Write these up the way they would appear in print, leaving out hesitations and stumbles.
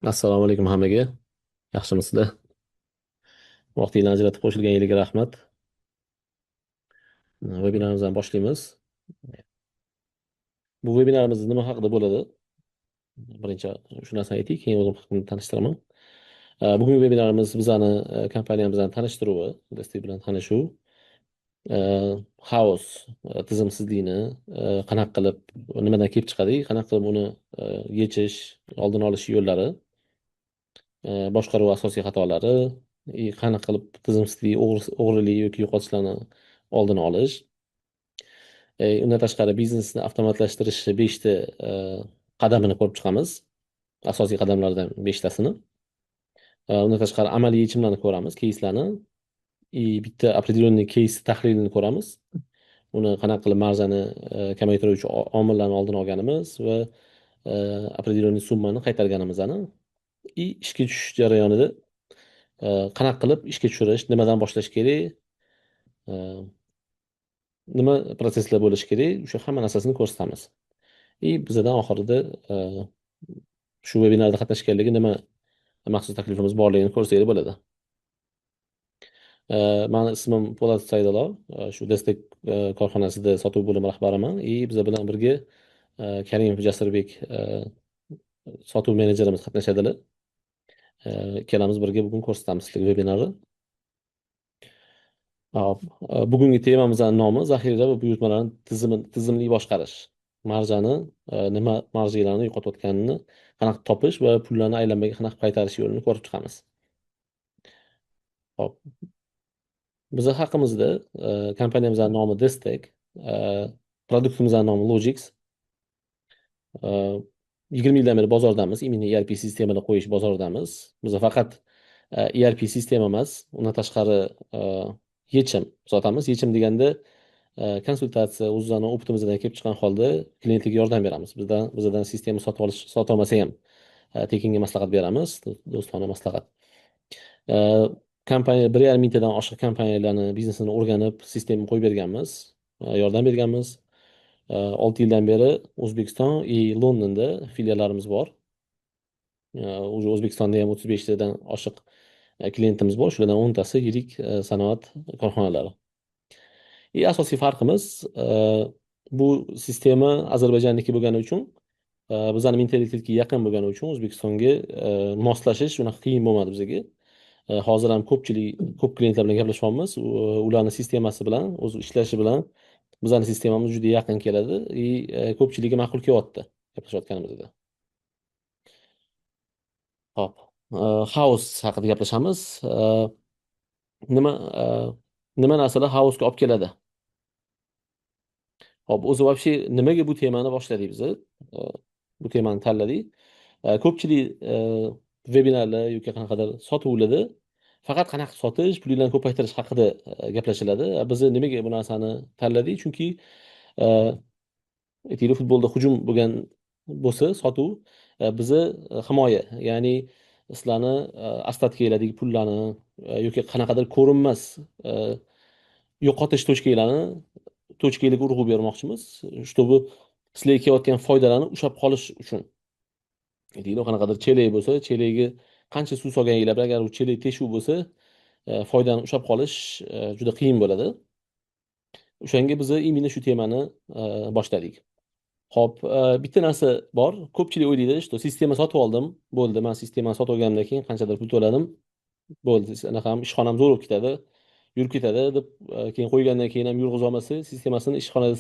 Assalomu alaykum hammaga. Yaxshimisizlar? Vaqtinglarni ajratib qo'shilganinglarga rahmat. Vebinarimizni boshlaymiz. Bu vebinarimiz nima haqida bo'ladi? Birinchi shu narsani aytay, keyin o'zim haqimda tanishtiraman. Bugungi vebinarimiz bizani kompaniyamizni tanishtiruvi, Destek bilan tanishuv. Xaos, tizimsizlikni qanaqa qilib, nimadan kelib chiqadi, qanaqa qilib uni yechish, oldini olish yo'llari, boshqaruv asosiy xatolari, qanaqa qilib tizimsizlik, o'g'rilik yoki yo'qotishlarni oldini olish. Undan tashqari biznesni avtomatlashtirish 5 ta qadamini ko'rib chiqamiz. Asosiy qadamlardan 5 tasini. Undan tashqari amaliy yechimlarni ko'ramiz, keyslarni. И bitta определенный keys tahlilini ko'ramiz. Uni qanaqa qilib marjani kamaytiruvchi omillarni oldini olganimiz va определенный summani qaytarganimizni и ishga tushish jarayonida qanaqa qilib ishga tushirish, nimadan boshlash kerak, nima protsesslar bo'lishi kerak, o'sha hamma narsasini ko'rsatamiz. И bizadan oxirida shu vebinarda qatnashganligi nima maxsus taklifimiz borligini ko'rsanglar bo'ladi. Mani ismim Po'lat Saidalov, shu Destek korxonasida sotuv bo'limi rahbariman и biza bilan birga Karimov Jasurbek sotuv menejerimiz qatnashadilar. Ikkalamiz birga bugun ko'rsatamiz sizlarga vebinarni. Hop, bugungi temamizning nomi zaxira va buyurtmalarni tizimli boshqarish. Marjani, nima marjalarni yo'qotayotganini qanaqa topish va pullarni aylanmaga qanaqa qaytarish yo'lini ko'rib chiqamiz. Hop. Biza haqimizda kompaniyamizning nomi Destek, produktimizning nomi Logix. 20 yildan beri bozordamiz, именно ERP sistemalar qo'yish bozoridamiz. Biz faqat ERP sistema emas, undan tashqari yechim sotamiz. Yechim deganda konsultatsiya, o'zini опыт imizdan kelib chiqqan holda klientga yordam beramiz. Bizdan sistema sotib olish, sotib olmasa ham tekinga maslahat beramiz, do'stona maslahat. Kompaniya 1,5 mingtadan oshiq kompaniyalarni biznesini o'rganib, sistema qo'yib berganmiz, yordam berganmiz. 6 yildan beri O'zbekiston и Londonda filiallarimiz bor. Уже O'zbekistonda ham 35 tadan oshiq klientimiz bor. Shulardan 10 tasi yirik sanoat korxonalari. И asosiy farqimiz bu sistema Ozarbayjanniki bo'lgani uchun, bizani mentalitetga yaqin bo'lgani uchun O'zbekistonga moslashish unaqa qiyin bo'lmadi bizga. Hozir ham ko'pchilik, ko'p klientlar bilan gaplashyapmiz. Ularni sistemasi bilan, o'zi ishlashi bilan bizani sistemamiz juda yaqin keladi и ko'pchiligiga ma'qul kelyapti gaplashayotganimizda. Xo'p, xaos haqida gaplashamiz. Nima narsalar xaosga olib keladi? Xo'p, o'zi вообще nimaga bu temani boshladik biz? Bu temani tanladik. Ko'pchilik vebinarlar yoki qanaqadir sotuvlarda faqat qanaqa sotish, pulinglarni ko'paytirish haqida gaplashiladi. Biz nimaga bu narsani tanladik? Chunki aytaylik, futbolda hujum bo'lgan bo'lsa, sotuv, bizni himoya, ya'ni sizlarni остатка lardagi pullarni yoki qanaqadir ko'rinmas yo'qotish точка larni точка larga urg'u bermoqchimiz, чтобы sizlarga kelayotgan foydalarni ushlab qolish uchun. Aytaylik, qanaqadir chelak bo'lsa, chelagiga qancha suv solganinglar bilan, agar u chelak teshuv bo'lsa, foydani ushlab qolish juda qiyin bo'ladi. O'shanga biz именно shu temani boshladik. Xo'p, bitta narsa bor. Ko'pchilik o'ylaydi, что sistema sotib oldim, bo'ldi, men sistemani sotib olganimdan keyin qanchadir pul to'ladim. Bo'ldi, anaqam ishxonam zo'r bo'lib ketadi, yurib ketadi deb, keyin qo'ygandan keyin ham yurg'iza olmasa, sistemasini ishxonada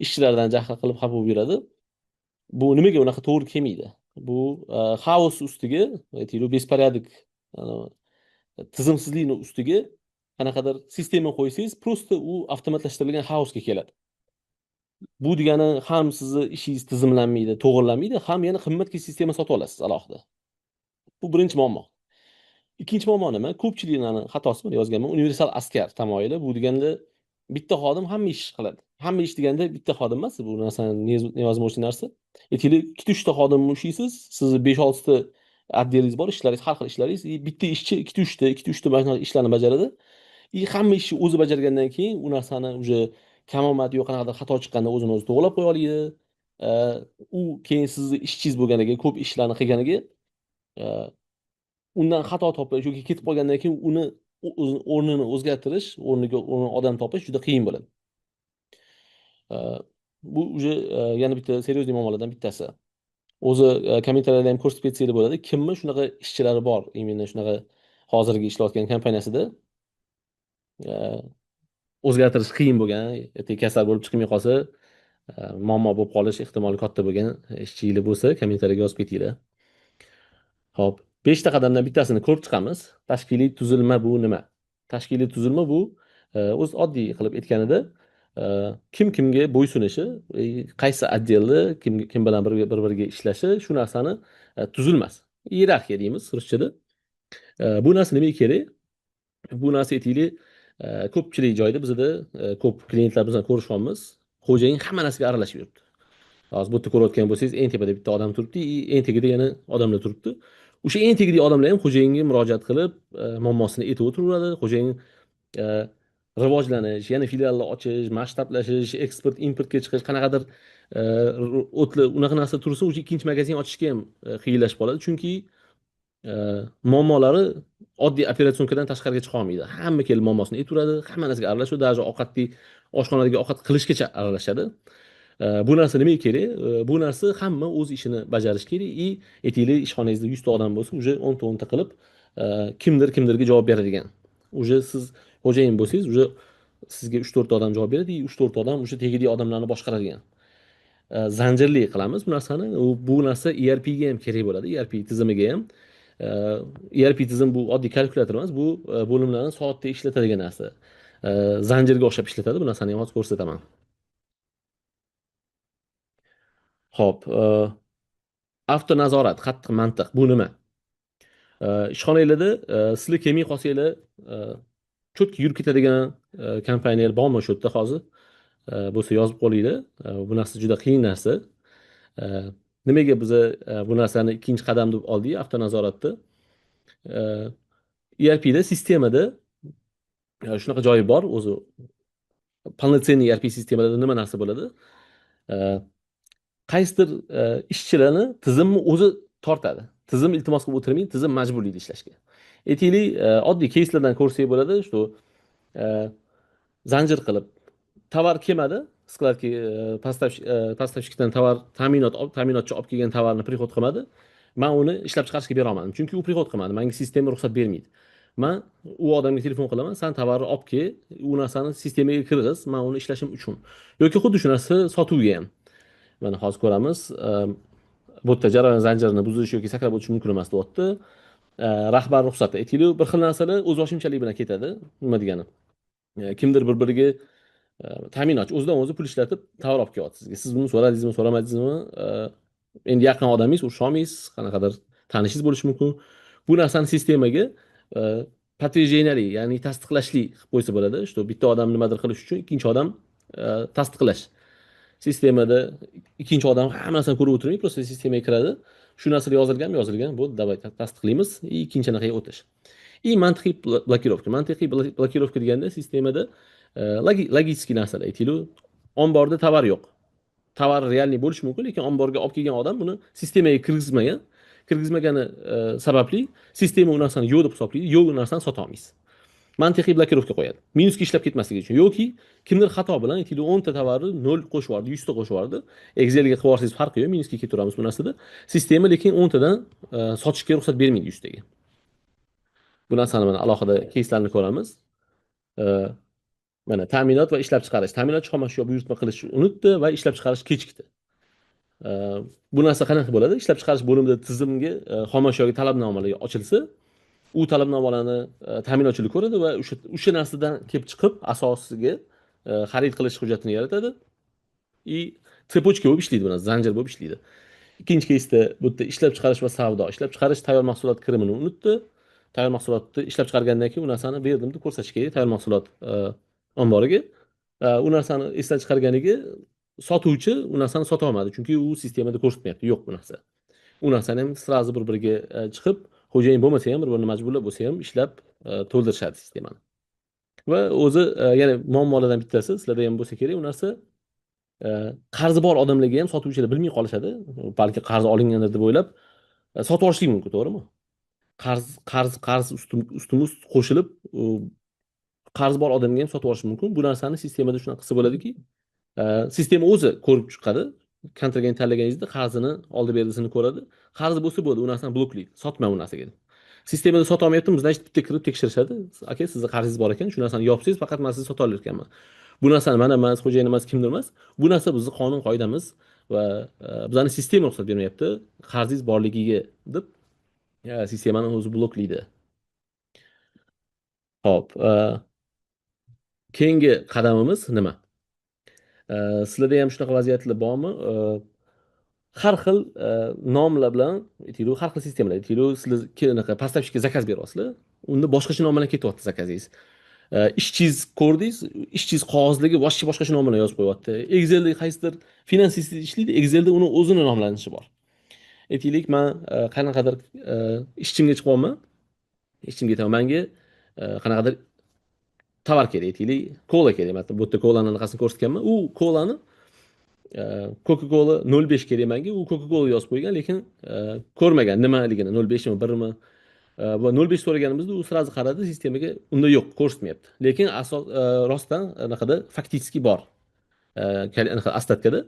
ishchilardan jahl qilib xafa bo'lib yuradi. Bu nimaga unaqa to'g'ri kelmaydi? Bu xaos ustiga, aytaylik, беспорядок, tizimsizlikni ustiga qanaqadir sistema qo'ysangiz, просто u avtomatlashtirilgan xaosga keladi. Bu degani ham sizni ishingiz tizimlanmaydi, to'g'irlanmaydi, ham yana qimmatga sistema sotib olasiz alohida. Bu birinchi muammo. Ikkinchi muammo nima? Ko'pchilikning xatosi, buni yozganman, universal askar tamoyili. Bu deganda bitta xodim hamma ish qiladi. Hamma ish deganda bitta xodim emas, bu narsa невозможный narsa. Aytaylik, ikkita, uchta xodimni ushlaysiz, sizni 5-6 ta отдел ingiz bor, ishlaringiz, har xil ishlaringiz, bitta ishchi ikkita, uchta mana shunaqa ishlarni bajaradi. И hamma ishni o'zi bajargandan keyin u narsani уже kamomad yo qanaqadir xato chiqqanda o'zini o'zi to'g'irlab qo'ya oladi. U keyin sizni ishchingiz bo'lganiga, ko'p ishlarni qilganiga Undan xato topish yoki ketib qolgandan keyin uni o'rnini o'zgartirish, o'rniga odam topish juda qiyin bo'ladi. Bu уже yana bitta серьезный muammolardan bittasi. O'zi kommentariyada ham ko'rsatib ketsanglar bo'ladi. Kimni shunaqa ishchilari bor, именно shunaqa hozirgi ishlayotgan kompaniyasida o'zgartirish qiyin bo'lgan, ertaga kasal bo'lib chiqmay qolsa, muammo bo'lib qolish ehtimoli katta bo'lgan ishchilar bo'lsa, kommentariyaga yozib ketinglar. Xo'p, 5 ta qadamdan bittasini ko'rib chiqamiz. Tashkiliy tuzilma bu nima? Tashkiliy tuzilma bu o'z oddiy qilib aytganida kim kimga bo'ysunishi, qaysi отдел ni kim kim bilan bir-biriga ishlashi, shu narsani tuzilmasi. Iyerarxiya deymiz ruschada. Bu narsa nimaga kerak? Bu narsa, aytaylik, ko'pchilik joyda bizada ko'p klientlar bilan ko'rishyapmiz. Xo'jayin hamma narsaga aralashib yuribdi. Hozir bu yerda ko'rayotgan bo'lsangiz, eng tepada bitta odam turibdi, eng tagida yana odamlar turibdi. O'sha eng tagidagi odamlar ham xo'jayinga murojaat qilib, muammosini aytib o'tiraveradi. Xo'jayin rivojlanish, yana filiallar ochish, masshtablashish, eksport, importga chiqish, qanaqadir o'tli unaqa narsa tursa, o'sha ikkinchi magazin ochishga ham qiyinlashib qoladi. Chunki muammolari oddiy операционка dan tashqariga chiqa olmaydi. Hamma kelib muammosini aytaveradi, hamma narsaga aralashadi, даже ovqatni, oshxonadagi ovqat qilishgacha aralashadi. Bu narsa nimaga kerak? Bu narsa hamma o'z ishini bajarishi kerak и, aytaylik, ishxonangizda 100 ta odam bo'lsa, уже 10 ta 10 ta qilib kimdir kimdirga javob beradigan. Уже siz xo'jayin bo'lsangiz, уже sizga 3-4 ta odam javob beradi и 3-4 ta odam o'sha tagidagi odamlarni boshqaradigan. Zanjirli qilamiz bu narsani. Bu narsa ERP ga ham kerak bo'ladi, ERP tizimiga ham. ERP tizim bu oddiy kalkulyator emas, bu bo'limlarni soatda ishlatadigan narsa. Zanjirga o'xshab ishlatadi. Bu narsani ham hozir ko'rsataman. Xo'p, avtonazorat, qattiq mantiq bu nima? Ishxonanglarda sizlar kelmay qolsanglar, cho'tki yurib ketadigan kompaniyalar bormi shu yerda hozir? Bo'lsa yozib qo'yinglar. Bu narsa juda qiyin narsa. Nimaga biz bu narsani ikkinchi qadam deb oldik avtonazoratni? ERPda sistemada shunaqa joyi bor, o'zi полноценный ERP sistemalarda nima narsa bo'ladi? Qaysidir ishchilarni tizimni o'zi tortadi. Tizim iltimos qilib o'tirmaydi, tizim majburlaydi ishlashga. Aytaylik, oddiy keyslardan ko'rsak bo'ladi, shu zanjir qilib tovar kelmadi, складga поставщик dan tovar ta'minotchi olib kelgan tovarni приход qilmadi. Man uni ishlab chiqarishga bera olmadim, chunki u приход qilmadi, menga sistema ruxsat bermaydi. Man u odamga telefon qilaman, san tovarni olib kel, u narsani sistemaga kirg'iz, man uni ishlashim uchun. Yoki xuddi shu narsa sotuvga ham. Mana hozir ko'ramiz, bu yerda jarayon zanjirini buzish yoki sakrab o'tish mumkin emas deyapti. Rahbar ruxsati. Aytaylik, bir xil narsalar o'zboshimchalik bilan ketadi. Nima degani? Kimdir bir-biriga ta'minotchi o'zidan o'zi pul ishlatib tovar olib kelyapti sizga. Siz buni so'radingizmi, so'ramadingizmi? Endi yaqin odamingiz, urusholmaysiz, qanaqadir tanishingiz bo'lishi mumkin. Bu narsani sistemaga подтверждение, ya'ni tasdiqlashli qilib qo'ysa bo'ladi. Что bitta odam nimadir qilish uchun ikkinchi odam tasdiqlash. Sistemada ikkinchi odam hamma narsani ko'rib o'tirmaydi, просто sistemaga kiradi. Shu narsalar yozilganmi, yozilgan, bo'ldi, давай tasdiqlaymiz и ikkinchi anaqaga o'tish. И mantiqiy blokirovka. Mantiqiy blokirovka deganda sistemada logический narsalar. Aytaylik, omborda tovar yo'q. Tovar реальный bo'lishi mumkin, lekin omborga olib kelgan odam buni sistemaga kirgizmagan. Kirgizmagani sababli sistema u narsani yo'q deb hisoblaydi, yo'q u narsani sota olmaysiz. Mantiqiy blokirovka qo'yadi. Minusga ishlab ketmasligi uchun yoki kimdir xato bilan, aytaylik, 10 ta tovarni 0 qo'shib yubordi, 100 ta qo'shib yubordi. Excelga qilib yuborsangiz farqi yo'q, minusga ketaveramiz bu narsada. Sistema lekin 10 tadan sotishga ruxsat bermaydi 100 taga. Bu narsani mana alohida keyslarni ko'ramiz. Mana ta'minot va ishlab chiqarish. Ta'minot xomashyo buyurtma qilish unutdi va ishlab chiqarish kechikdi. Bu narsa qanaqa bo'ladi? Ishlab chiqarish bo'limida tizimga xomashyoga talabnomalar ochilsa, u talabnomalarni ta'minotchilar ko'radi va o'sha narsadan kelib chiqib asosiga xarid qilish hujjatini yaratadi. И цепочка bo'lib ishlaydi, bu narsa zanjir bo'lib ishlaydi. Ikkinchi keysda bu yerda ishlab chiqarish va savdo. Ishlab chiqarish tayyor mahsulot kirimini unutdi. Tayyor mahsulotni ishlab chiqargandan keyin u narsani berdim deb ko'rsatish kerak tayyor mahsulot omboriga. U narsani esdan chiqarganiga sotuvchi u narsani sota olmadi, chunki u sistemada ko'rsatmayapti, yo'q bu narsa. U narsani ham сразу bir-biriga chiqib, xo'jayin bo'lmasa ham, bir-birini majburlab bo'lsa ham ishlab to'ldirishadi sistemani. Va o'zi yana muammolardan bittasi, sizlarda ham bo'lsa kerak, u narsa qarzi bor odamlarga ham sotuvchilar bilmay qolishadi. Balki qarz olingandir deb o'ylab, Sotib olishlik mumkin, to'g'rimi? Qarz ustma ust qo'shilib, u qarz bor odamga ham sotib olish mumkin. Bu narsani sistemada shunaqa qilsa bo'ladiki, sistema o'zi ko'rib chiqadi. Kontragent tanlaganingizda qarzini oldi berdisini ko'radi. Qarzi bo'lsa bo'ldi, u narsani bloklaydi. Sotma u narsaga deb. Sistemada sota olmayaptimi, значит, bitta kirib tekshirishadi. Aka, sizni qarzingiz bor ekan, shu narsani yopsangiz, faqat man sizni sota olar ekanman. Bu narsani man emas, xo'jayin emas, kimdir emas. Bu narsa bizni qonun qoidamiz va bizani sistema ruxsat bermayapti qarzingiz borligiga deb, sistemani o'zi bloklaydi. Xo'p, keyingi qadamimiz nima? Sizlarda ham shunaqa vaziyatlar bormi? Har xil nomlar bilan, aytaylik, har xil sistemalar, aytaylik, sizlar anaqa поставщик ka заказ beryapsizlar, unda boshqacha nom bilan ketyapti заказ ingiz. Ishchingiz ko'rdingiz, ishchingiz qog'ozdagi boshqa boshqacha nom bilan yozib qo'yyapti. Excelda qaysidir finansist ishlaydi, Excelda uni o'zini nomlanishi bor. Aytaylik, man qanaqadir ishchimga chiqyapman. Ishchimga aytaman, manga qanaqadir tovar kerak, aytaylik, kola kerak. Man bu yerda kolani anaqasini ko'rsatganman. U kolani, Coca-Cola 0.5 kerak menga. U Coca-Cola yozib qo'ygan, lekin ko'rmagan nimaligini, 0.5 mi, 1 mi. Va 0.5 so'raganimizda u сразу qaradi sistemaga, unda yo'q, ko'rsatmayapti. Lekin asos rostdan anaqada фактически bor. Anaqa остатка da.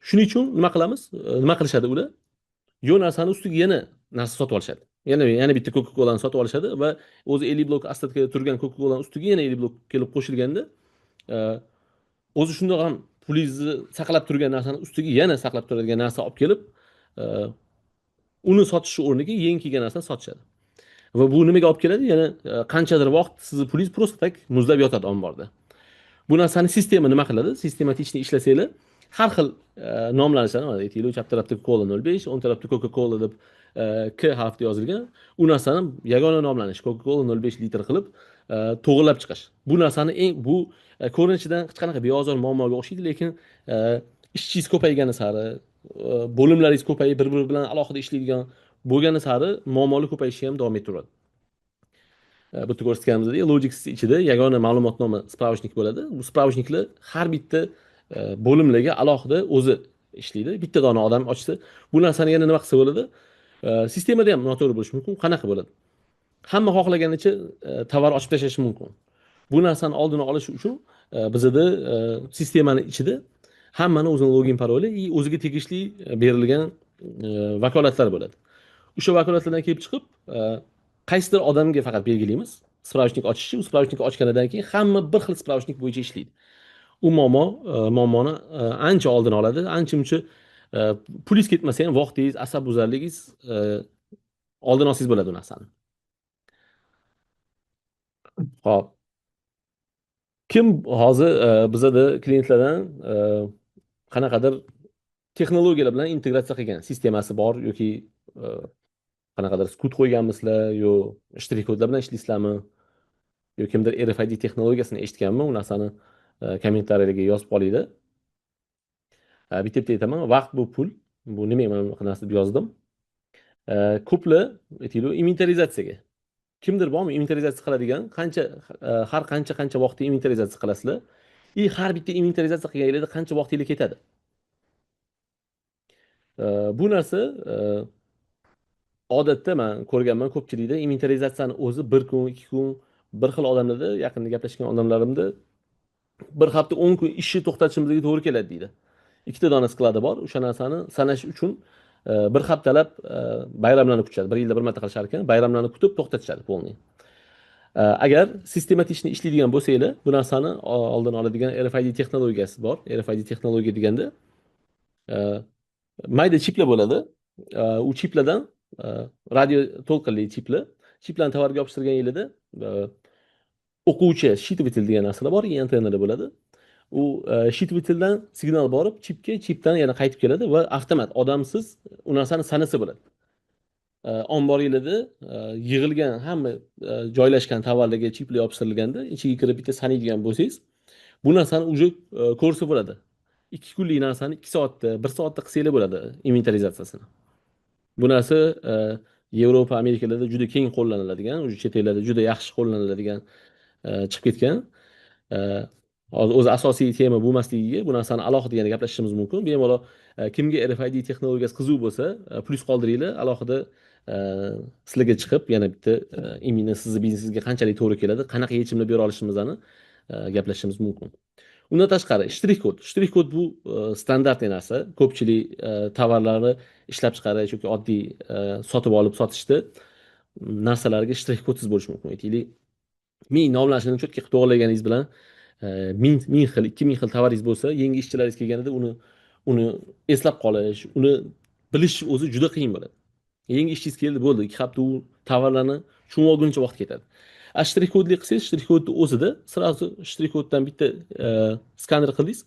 Shuning uchun nima qilamiz? Nima qilishadi ular? Yo'q narsani ustiga yana narsa sotib olishadi. Yana bitta Coca-Colani sotib olishadi va o'zi 50 blok остатка da turgan Coca-Colani ustiga yana 50 blok kelib qo'shilganda, o'zi shundoq ham pulingizni saqlab turgan narsani ustiga yana saqlab turadigan narsa olib kelib, uni sotish o'rniga yangi kelgan narsani sotishadi. Va bu nimaga olib keladi? Yana qanchadir vaqt sizni pulingiz просто так muzlab yotadi omborda. Bu narsani sistema nima qiladi? Систематичный ishlasanglar, har xil nomlanishadi. Mana, aytaylik, chap tarafda Cola 0.5, o'ng tarafda Coca-Cola deb K harfda yozilgan. U narsani yagona nomlanish Coca-Cola 0.5 litr qilib to'g'rilab chiqish. Bu narsani eng bu ko'rinishidan hech qanaqa beozor muammoga o'xshaydi, lekin ishchingiz ko'paygani sari, bo'limlaringiz ko'payib, bir-biri bilan alohida ishlaydigan bo'lgani sari muammolar ko'payishi ham davom etaveradi. Bu yerda ko'rsatganimizdek, Logix ichida yagona ma'lumotnoma, справочник bo'ladi. Bu справочник lar har bitta bo'limlarga alohida o'zi ishlaydi. Bitta dona odam ochsa, bu narsani yana nima qilsa bo'ladi? Sistemada ham noto'g'ri bo'lishi mumkin. Qanaqa bo'ladi? Hamma xohlaganicha tovar ochib tashlashi mumkin. Bu narsani oldini olish uchun bizada sistemani ichida hammani o'zini login paroli и o'ziga tegishli berilgan vakolatlar bo'ladi. O'sha vakolatlardan kelib chiqib, qaysidir odamga faqat belgilaymiz справочник ochishni. U справочник ochganidan keyin hamma bir xil справочник bo'yicha ishlaydi. U muammoni ancha oldini oladi. Ancha muncha pulingiz ketmasa ham, vaqtingiz, asabbuzarligingiz oldini olsangiz bo'ladi u narsani. Xo'p. Kim hozir bizada klientlardan qanaqadir texnologiyalar bilan integratsiya qilgan sistemasi bor yoki qanaqadir SKU qo'yganmisizlar, yo shtrix kodlar bilan ishlaysizlarmi? Yo kimdir RFID texnologiyasini eshitganmi? U narsani kommentariyalarga yozib qolinglar. Bitta bitta aytaman, vaqt bu pul. Bu nimaga mana bunaqa narsa deb yozdim? Ko'plar, aytaylik, inventarizatsiyaga. Kimdir bormi inventarizatsiya qiladigan? Qancha har qancha qancha vaqtda inventarizatsiya qilasizlar? И har bitta inventarizatsiya qilganinglarda qancha vaqtingiz ketadi? Bu narsa odatda man ko'rganman, ko'pchilikda inventarizatsiyani o'zi bir kun, 2 kun, bir xil odamlarda, yaqinda gaplashgan odamlarimda bir hafta, 10 kun ishni to'xtatishimizga to'g'ri keladi deydi. Ikkita dona склад i bor, o'sha narsani sanash uchun bir haftalab bayramlarni kutishadi. Bir yilda bir marta qilishar ekan, bayramlarni kutib to'xtatishadi полный. Agar систематичный ishlaydigan bo'lsanglar, bu narsani oldini oladigan RFID texnologiyasi bor. RFID texnologiya deganda mayda chiplar bo'ladi. U chiplardan radio to'lqinli chiplar. Chiplarni tovarga yopishtirgan o'quvchi, считыватель degan narsalar bor, и antennalar bo'ladi. U считыватель dan signal borib chipga, chipdan yana qaytib keladi va avtomat, odamsiz u narsani sanasa bo'ladi. Omboringlarda yig'ilgan hamma joylashgan tovarlarga chiplar yopishtirilganda, ichiga kirib bitta sanaydigan bo'lsangiz, bu narsani уже ko'rsa bo'ladi. 2 kunlik narsani 2 soatda, bir soatda qilsanglar bo'ladi inventarizatsiyasini. Bu narsa Yevropa, Amerikalarda juda keng qo'llaniladigan, уже chet ellarda juda yaxshi qo'llaniladigan chiqib ketgan. Hozir o'zi asosiy tema bo'lmasligiga bu narsani alohida yana gaplashishimiz mumkin. Bemalol, kimga RFID texnologiyasi qiziq bo'lsa, plyus qoldiringlar, alohida sizlarga chiqib yana bitta именно sizni biznesingizga qanchalik to'g'ri keladi, qanaqa yechimlar bera olishimizni gaplashishimiz mumkin. Undan tashqari, shtrix kod. Shtrix kod bu standartli narsa. Ko'pchilik tovarlarni ishlab chiqarish yoki oddiy sotib olib sotishda narsalarga shtrix kodsiz bo'lishi mumkin. Aytaylik, 1000 nomlashini четко qilib to'g'irlaganingiz bilan 1000 xil, 2000 xil tovaringiz bo'lsa, yangi ishchilaringiz kelganida uni eslab qolish, uni bilish o'zi juda qiyin bo'ladi. Yangi ishchingiz keldi, bo'ldi, 2 hafta u tovarlarni tushunib olguncha vaqt ketadi. A shtrix kodli qilsangiz, shtrix kodni o'zida сразу shtrix koddan bitta skaner qildingiz,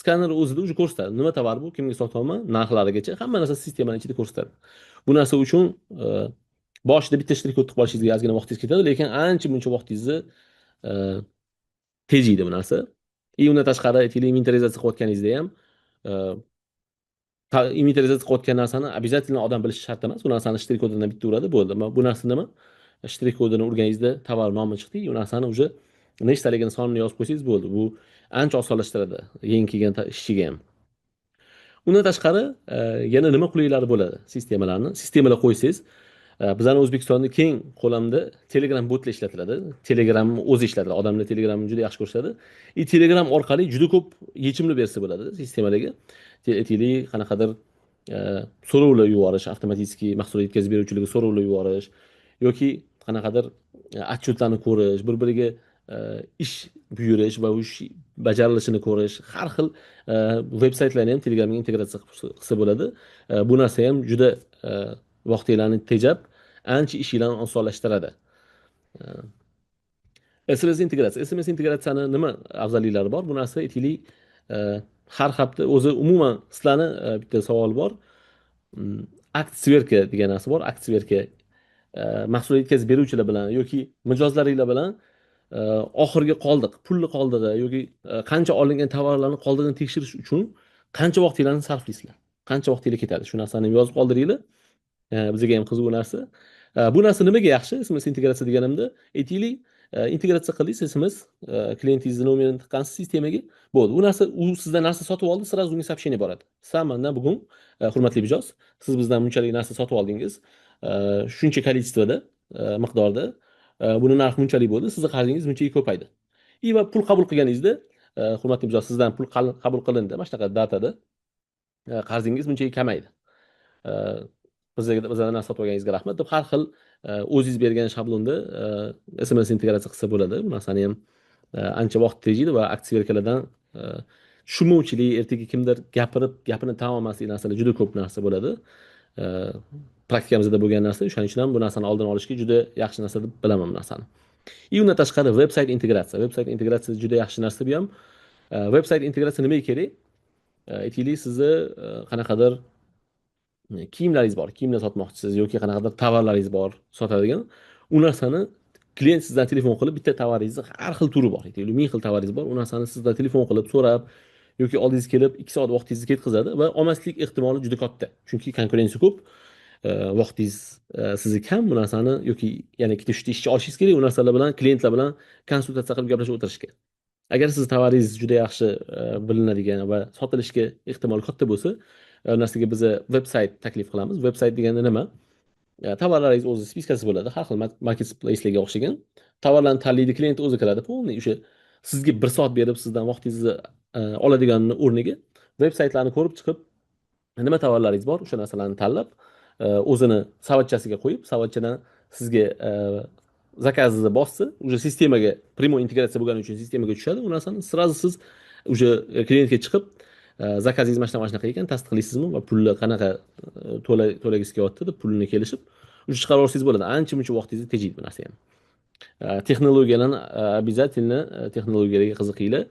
skaner o'zida уже ko'rsatadi, nima tovar bu, kimga sotyapman, narxlarigacha hamma narsa sistemani ichida ko'rsatadi. Bu narsa uchun boshida bitta shtrix kod tiqib olishingizga ozgina vaqtingiz ketadi, lekin ancha muncha vaqtingizni tejaydi bu narsa. И undan tashqari, aytaylik, inventarizatsiya qilayotganingizda ham inventarizatsiya qilayotgan narsani обязательно odam bilishi shart emas. U narsani shtrix kodidan bitta uradi, bo'ldi. Bu narsa nima, shtrix kodini urganingizda tovar nomi chiqdi, u narsani уже nechtaligini, sonini yozib qo'ysangiz bo'ldi. Bu ancha osonlashtiradi yangi kelgan ishchiga ham. Undan tashqari, yana nima qulayliklari bo'ladi sistemalarni? Sistemalar qo'ysangiz, bizani O'zbekistonda keng ko'lamda Telegram botlar ishlatiladi. Telegram o'zi ishlatiladi. Odamlar Telegramni juda yaxshi ko'rishadi. И Telegram orqali juda ko'p yechimlar bersa bo'ladi sistemalarga. Aytaylik, qanaqadir so'rovlar yuborish, avtomatik mahsulot yetkazib beruvchilarga so'rovlar yuborish yoki qanaqadir отчет larni ko'rish, bir biriga ish buyurish va ish bajarilishini ko'rish, har xil veb saytlarni ham Telegramga integratsiya qilsa bo'ladi. Bu narsa ham juda vaqtinglarni tejab, ancha ishinglarni osonlashtiradi. SMS integratsiya. SMS integratsiyani nima afzalliklari bor? Bu narsa, aytaylik, har hafta o'zi umuman sizlarni bitta savol bor. Акт сверка degan narsa bor. Акт сверка, mahsulot yetkazib beruvchilar bilan yoki mijozlaringlar bilan oxirgi qoldiq, pulli qoldig'i yoki qancha olingan tovarlarni qoldig'ini tekshirish uchun qancha vaqtinglarni sarflaysizlar? Qancha vaqtinglar ketadi? Shu narsani ham yozib qoldiringlar. Bizga ham qiziq bu narsa. Bu narsa nimaga yaxshi? SMS integratsiya deganimda, aytaylik, integratsiya qildingiz SMS, klientingizni nomerini tiqqansiz sistemaga, bo'ldi. U narsa, u sizdan narsa sotib oldi, сразу unga сообщение boradi. "San mandan bugun, hurmatli mijoz, siz bizdan bunchalik narsa sotib oldingiz, shuncha количество da, miqdorda, buni narxi bunchalik bo'ldi, sizni qarzingiz bunchaga ko'paydi." И va pul qabul qilganingizda, "Hurmatli mijoz, sizdan pul qabul qilindi mana shunaqa дата da, qarzingiz bunchaga kamaydi. Bizga bizdan narsa sotib olganingizga rahmat", deb har xil o'zingiz bergan shablonda SMS integratsiya qilsa bo'ladi. Bu narsani ham ancha vaqt tejaydi va акт сверка lardan tushunmovchilik, ertaga kimdir gapirib, gapini tan olmaslik narsalar juda ko'p narsa bo'ladi. Praktikamizda bo'lgan narsa, o'shaning uchun ham bu narsani oldini olishga juda yaxshi narsa deb bilaman bu narsani. И undan tashqari, veb sayt integratsiya. Veb sayt integratsiya juda yaxshi narsa bu ham. Veb sayt integratsiya nimaga kerak? Aytaylik, sizni qanaqadir kiyimlaringiz bor, kiyimlar sotmoqchisiz yoki qanaqadir tovarlaringiz bor sotadigan. U narsani klient sizdan telefon qilib, bitta tovaringizni har xil turi bor. Aytaylik, 1000 xil tovaringiz bor. U narsani sizdan telefon qilib so'rab yoki oldingizga kelib 2 soat vaqtingizni ketkazadi va olmaslik ehtimoli juda katta. Chunki konkurensiya ko'p. Vaqtingiz sizni kam, bu narsani yoki yana ikkita uchta ishchi olishingiz kerak u narsalar bilan, klientlar bilan konsultatsiya qilib gaplashib o'tirishga. Agar sizni tovaringiz juda yaxshi bilinadigan va sotilishga ehtimoli katta bo'lsa, u narsaga biza veb sayt taklif qilamiz. Veb sayt deganda nima? Tovarlaringiz o'zi списка si bo'ladi, har xil marketplacelarga o'xshagan. Tovarlarni tanlaydi, klient o'zi kiradi, полный o'sha sizga bir soat berib, sizdan vaqtingizni oladiganini o'rniga veb saytlarni ko'rib chiqib, nima tovarlaringiz bor, o'sha narsalarni tanlab, o'zini savatchasiga qo'yib, savatchadan sizga заказ ni bossa, уже sistemaga прямой integratsiya bo'lgani uchun sistemaga tushadi. U narsani сразу siz уже klientga chiqib, "Заказ ingiz mana shunaqa, mana shunaqa ekan, tasdiqlaysizmi va pulni qanaqa to'lagisi kelyapti?" deb pulini kelishib, уже chiqarib yuborsangiz bo'ladi. Ancha muncha vaqtingizni tejaydi bu narsa ham. Texnologiyalarni обязательно texnologiyalarga qiziqinglar.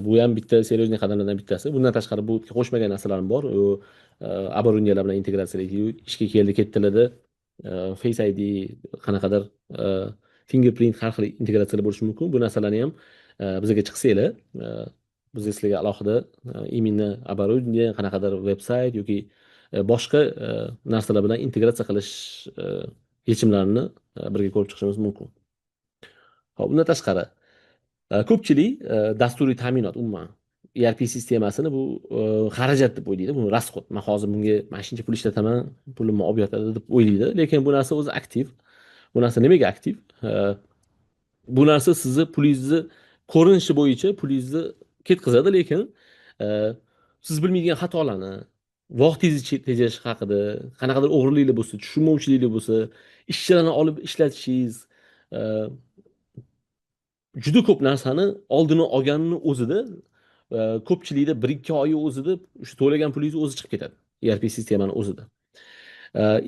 Bu ham bitta серьезный qadamlardan bittasi. Bundan tashqari, bu qo'shmagan narsalarim bor. U оборудования lar bilan integratsiya, ishga keldi ketdilarda Face ID, qanaqadir fingerprint, har xil integratsiyalar bo'lishi mumkin. Bu narsalarni ham bizga chiqsanglar, biz sizlarga alohida именно оборудование, qanaqadir veb sayt yoki boshqa narsalar bilan integratsiya qilish yechimlarini birga ko'rib chiqishimiz mumkin. Ho'p, undan tashqari Ko'pchilik dasturiy ta'minot, umuman ERP sistemasini bu xarajat deb o'ylaydi, bu расход. Man hozir bunga mana shuncha pul ishlataman, pulimni olib yotadi deb o'ylaydi, lekin bu narsa o'zi aktiv. Bu narsa nimaga aktiv? Bu narsa sizni pulingizni ko'rinishi bo'yicha pulingizni ketkazadi, lekin siz bilmaydigan xatolarni, vaqtingizni tejash haqida, qanaqadir o'g'irliklar bo'lsa, tushunmovchiliklar bo'lsa, ishchilarni olib ishlatishingiz, juda ko'p narsani oldini olganini o'zida ko'pchilikda 1-2 oyi o'zida shu to'lagan pulingiz o'zi chiqib ketadi ERP sistemani o'zida.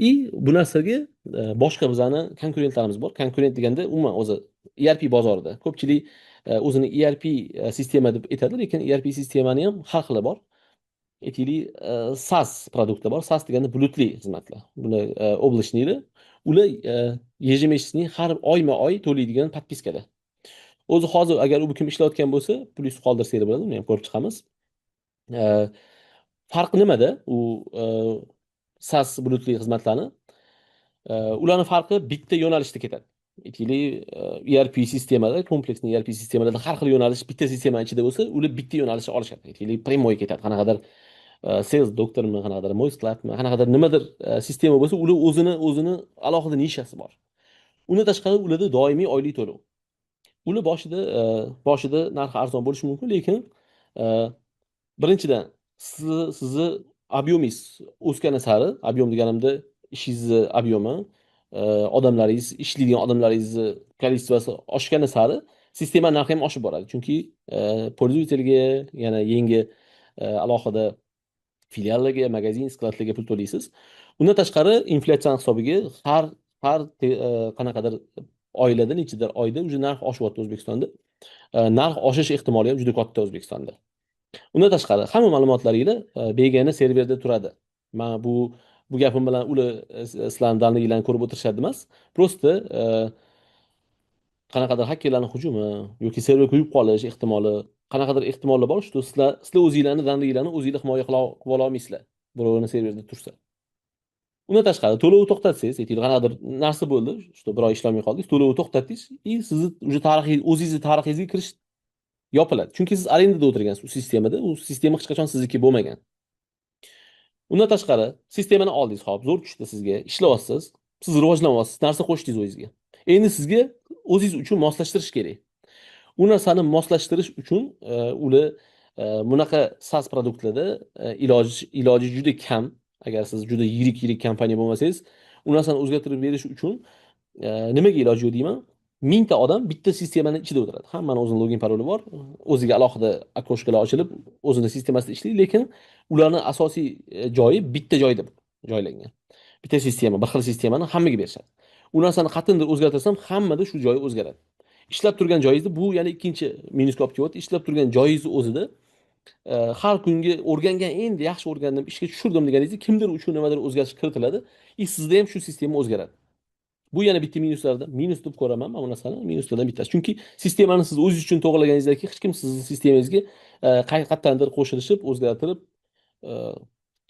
И bu narsaga boshqa bizani konkurentlarimiz bor. Konkurent deganda umuman o'zi ERP bozorida ko'pchilik o'zini ERP sistema deb aytadi, lekin ERP sistemani ham har xili bor. Aytaylik, SaaS продукт i bor. SaaS deganda bulutli xizmatlar. Buni облачный lar. Ular ежемесячный, har oyma-oy to'laydigan подписка lar. O'zi hozir agar u kim ishlayotgan bo'lsa, plyus qoldirsanglar bo'ladi, uni ham ko'rib chiqamiz. Farqi nimada u SaaS bulutli xizmatlarni? Ularni farqi bitta yo'nalishda ketadi. Aytaylik, ERP sistemada, kompleksli ERP sistemalarda har xil yo'nalish bitta sistema ichida bo'lsa, ular bitta yo'nalishni olishadi. Aytaylik, прямой ketadi. Qanaqadir sales doktormi, qanaqadir Мой склад mi, qanaqadir nimadir sistema bo'lsa, ular o'zini alohida nishasi bor. Undan tashqari ularda doimiy oylik to'lov. Ular boshida narxi arzon bo'lishi mumkin, lekin birinchidan sizni объем ingiz o'sgani sari, объем deganimda ishingizni объем i, odamlaringiz, ishlaydigan odamlaringizni количество si oshgani sari sistema narxi ham oshib boradi. Chunki пользователь ga yana yangi alohida filiallarga, magazin, skladlarga pul to'laysiz. Undan tashqari inflyatsiyani hisobiga har qanaqadir oilada nechadir oyda уже narx oshyapti O'zbekistonda. Narx oshish ehtimoli ham juda katta O'zbekistonda. Undan tashqari hamma ma'lumotlaringlar begona serverda turadi. Man bu gapim bilan ular sizlarni данный larni ko'rib o'tirishadi emas. Просто qanaqadir xakerlarni hujumi yoki server kuyib qolish ehtimoli, qanaqadir ehtimollar bor, что sizlar o'zinglarni данный larni o'zinglar himoya qila olmaysizlar, birovni serverda tursa. Undan tashqari to'lovni to'xtatsangiz, aytaylik, qanaqadir narsa bo'ldi, что bir oy ishlolmay qoldingiz, to'lovni to'xtatdingiz и sizni уже tarixiy, o'zingizni tarixingizga kirish yopiladi. Chunki siz arendada o'tirgansiz u sistemada, u sistema hech qachon sizniki bo'lmagan. Undan tashqari sistemani oldingiz, hop, zo'r tushdi sizga, ishlayapsiz, siz rivojlanyapsiz, narsa qo'shdingiz o'zingizga. Endi sizga o'zingiz uchun moslashtirish kerak. U narsani moslashtirish uchun ular bunaqa SaaS продукт larda iloji juda kam. Agar siz juda yirik-yirik kompaniya bo'lmasangiz, u narsani o'zgartirib berish uchun nimaga iloji yo'q deyman? 1000 ta odam bitta sistemani ichida o'tiradi. Hammani o'zini login paroli bor, o'ziga alohida окошка lar ochilib, o'zini sistemasida ishlaydi, lekin ularni asosiy joyi bitta joyda joylangan. Bitta sistema, bir xil sistemani hammaga berishadi. U narsani qayerdandir o'zgartirsam, hammada shu joyi o'zgaradi. Ishlab turgan joyingizda bu yana ikkinchi minusga olib kelyapti. Ishlab turgan joyingizni o'zida har kungi o'rgangan, endi yaxshi o'rgandim, ishga tushirdim deganingizda kimdir uchun nimadir o'zgarish kiritiladi и sizda ham shu sistema o'zgaradi. Bu yana bitta minuslardan, minus deb ko'raman man bu narsani, minuslardan bittasi. Chunki sistemani siz o'zingiz uchun to'g'irlaganingizdan keyin hech kim sizni sistemangizga qayerdandir qo'shilishib, o'zgartirib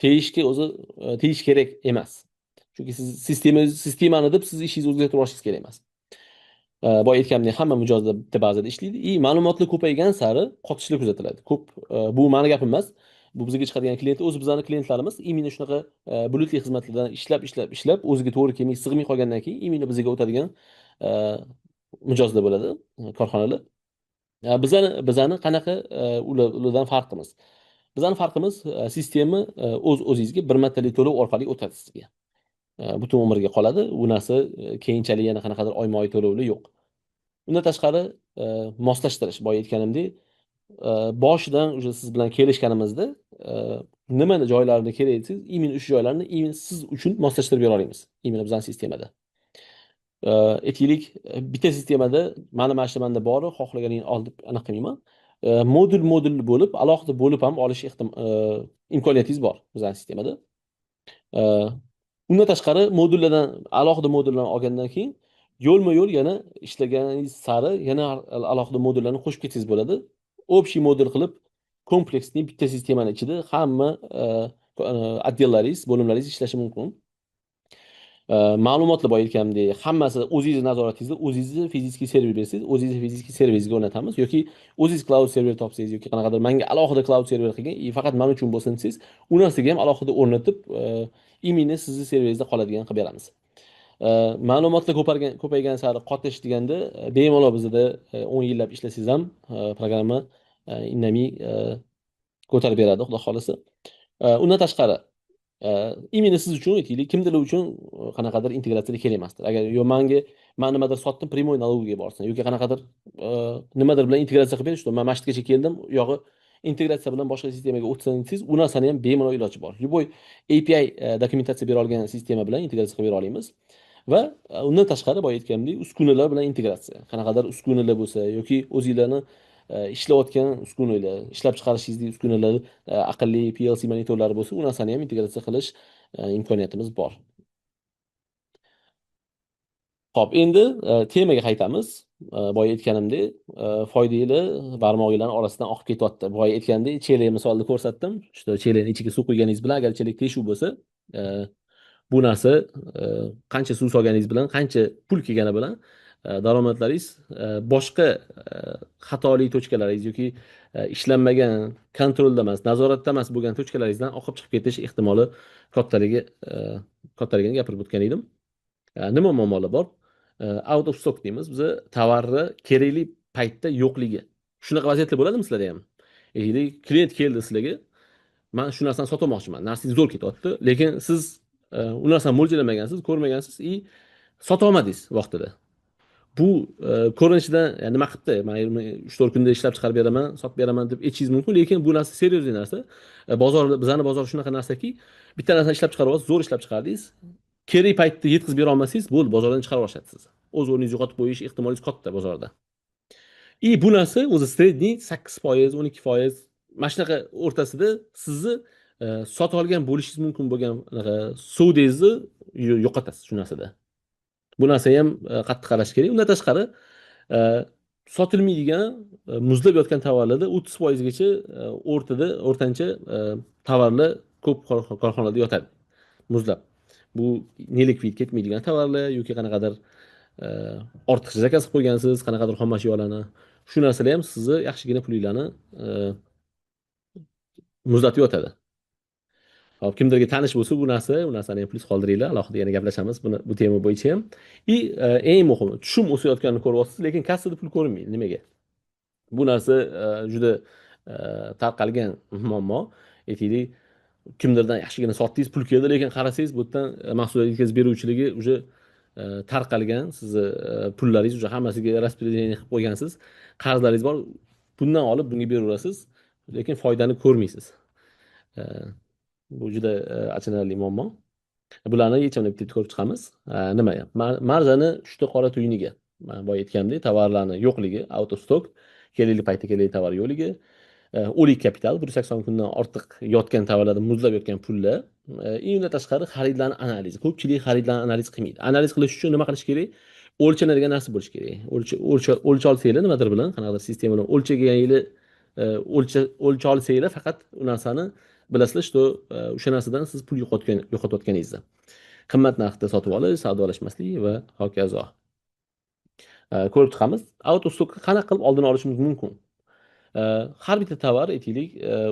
tegishga o'zi tegish kerak emas. Chunki siz sistemani deb siz ishingizni o'zgartirib yuborishingiz kerak emas. Boya aytganimdek, hamma mijozlar bitta bazada ishlaydi и ma'lumotlar ko'paygan sari qotishlar kuzatiladi. Ko'p bu mani gapim emas. Bu bizga chiqadigan klient o'zi, bizani klientlarimiz именно shunaqa bulutli xizmatlardan ishlab, ishlab, ishlab, o'ziga to'g'ri kelmay, sig'may qolgandan keyin именно bizga o'tadigan mijozlar bo'ladi, korxonalar. Bizani qanaqa ulardan farqimiz? Bizani farqimiz sistema o'z o'zingizga bir martalik to'lov orqali o'tadi sizga. Butun umrga qoladi. U narsa keyinchalik yana qanaqadir oyma-oy to'lovli yo'q. Undan tashqari moslashtirish, boya aytganimdek, boshidan уже siz bilan kelishganimizda nimani joylarini kerak desangiz, именно o'sha joylarni именно siz uchun moslashtirib bera olamiz. Именно bizani sistemada. Aytaylik, bitta sistemada mana shu manda bori, xohlaganingni ol deb anaqa qilmayman. Modul modul bo'lib, alohida bo'lib ham olish imkoniyatingiz bor bizani sistemada. Undan tashqari modullardan, alohida modullarni olgandan keyin yo'lma-yo'l yana ishlaganingiz sari yana alohida modullarni qo'shib ketsangiz bo'ladi. Общий modul qilib, kompleksli bitta sistemani ichida hamma отдел laringiz, bo'limlaringiz ishlashi mumkin. Ma'lumotlar boya aytganimdek, hammasi o'zingizni nazoratingizda, o'zingizni физический server bersangiz, o'zingizni физический serveringizga o'rnatamiz yoki o'zingiz cloud server topsangiz yoki qanaqadir manga alohida cloud server qilgin и faqat man uchun bo'lsin desangiz, u narsaga ham alohida o'rnatib, именно sizni serveringizda qoladigan qilib beramiz. Ma'lumotlar ko'paygan sari qotish deganda, bemalol bizada 10 yillab ishlasangiz ham programma indamay ko'tarib beradi, xudo xohlasa. Undan tashqari, именно siz uchun, aytaylik, kimdirlar uchun qanaqadir integratsiyalar kerak emasdir. Agar yo manga, man nimadir sotdim, прямой налоговый ga borsin yoki qanaqadir nimadir bilan integratsiya qilib berish, man mana shu yergacha keldim, u yog'i integratsiya bilan boshqa sistemaga o'tsin desangiz, u narsani ham bemalol iloji bor. Любой API dokumentatsiya bera olgan sistema bilan integratsiya qilib bera olamiz. Va undan tashqari, boya aytganimdek, uskunalar bilan integratsiya. Qanaqadir uskunalar bo'lsa yoki o'zinglarni ishlayotgan uskunalar, ishlab chiqarishingizdagi uskunalar, aqlli PLC monitorlari bo'lsa, u narsani ham integratsiya qilish imkoniyatimiz bor. Xo'p, endi temaga qaytamiz. Boya aytganimdek, foydali barmog'inglarning orasidan oqib ketyapti. Boya aytgandek, chelak misolida ko'rsatdim. Что chelakni ichiga suv quyganingiz bilan, agar chelak teshuv bo'lsa, bu narsa qancha suv solganingiz bilan, qancha pul kelgani bilan daromadlaringiz boshqa xatoli точка laringiz yoki ishlanmagan, kontrolda emas, nazoratda emas bo'lgan точка laringizdan oqib chiqib ketish ehtimoli kattaligini gapirib o'tgan edim. Nima muammolar bor? Out of stock deymiz biza, tovarni kerakli paytda yo'qligi. Shunaqa vaziyatlar bo'ladimi sizlarda ham? Aytaylik, klient keldi sizlarga, man shu narsani sotmoqchiman, narsangiz zo'r ketyapti, lekin siz u narsani mo'ljallamagansiz, ko'rmagansiz и sota olmadingiz vaqtida. Bu ko'rinishidan nima qilibdi, man 3-4 kunda ishlab chiqarib beraman, sotib beraman deb aytishingiz mumkin, lekin bu narsa серьезный narsa. Bozor, bizani bozor shunaqa narsaki, bitta narsani ishlab chiqarib olasiz, zo'r ishlab chiqardingiz, kerak paytda yetkazib bera olmasangiz, bo'ldi, bozordan chiqarib yuborishadi sizni. O'z o'rningizni yo'qotib qo'yish ehtimolingiz katta bozorda. И bu narsa o'zi средний 8%, 12% mana shunaqa o'rtasida sizni sotib olgan bo'lishingiz mumkin bo'lgan anaqa savdangizni yo'qotasiz shu narsada. Bu narsaga ham qattiq qarash kerak. Undan tashqari, sotilmaydigan, muzlab yotgan tovarlarda 30% gacha o'rtada o'rtancha tovarlar ko'p korxonalarda yotadi muzlab. Bu неликвид, ketmaydigan tovarlar yoki qanaqadir ortiqcha zakaz qilib qo'ygansiz, qanaqadir xom ashyolarni. Shu narsalar ham sizni yaxshigina pulinglarni muzlatib yotadi. Hop, kimdirga tanish bo'lsa bu narsa, u narsani ham plyus qoldiringlar, alohida yana gaplashamiz buni, bu tema bo'yicha ham. И eng muhimi, tushum o'sayotganini ko'ryapsiz, lekin kassada pul ko'rinmaydi. Nimaga? Bu narsa juda tarqalgan muammo. Aytaylik, kimdirdan yaxshigina sotdingiz, pul keldi, lekin qarasangiz, bu yerdan mahsulot yetkazib beruvchiligi уже tarqalgan, sizni pullaringiz уже hammasiga распределение qilib qo'ygansiz, qarzlaringiz bor, bundan olib bunga beraverasiz, lekin foydani ko'rmaysiz. Bu juda achinarli muammo. Bularni yechimini bitta ko'rib chiqamiz. Nima? Marjani uchta qora tuyuniga. Man boya aytganimdek, tovarlarni yo'qligi, out of stock, kerakli paytda kerakli tovar yo'qligi, o'lik kapital, 180 kundan ortiq yotgan tovarlarda muzlab yotgan pullar, и undan tashqari xaridlarni analizi. Ko'pchilik xaridlarni analiz qilmaydi. Analiz qilish uchun nima qilish kerak? O'lchanadigan narsa bo'lishi kerak. O'lcha olsanglar nimadir bilan, qanaqadir sistema bilan o'lchaganinglar, o'lcha olsanglar, faqat u narsani bilasizlar, что o'sha narsadan siz pul yo'qotayotganingizni. Qimmat narxda sotib olish, savdolashmaslik va hokazo. Ko'rib chiqamiz. Out of stock qanaqa qilib oldini olishimiz mumkin? Har bitta tovar, aytaylik,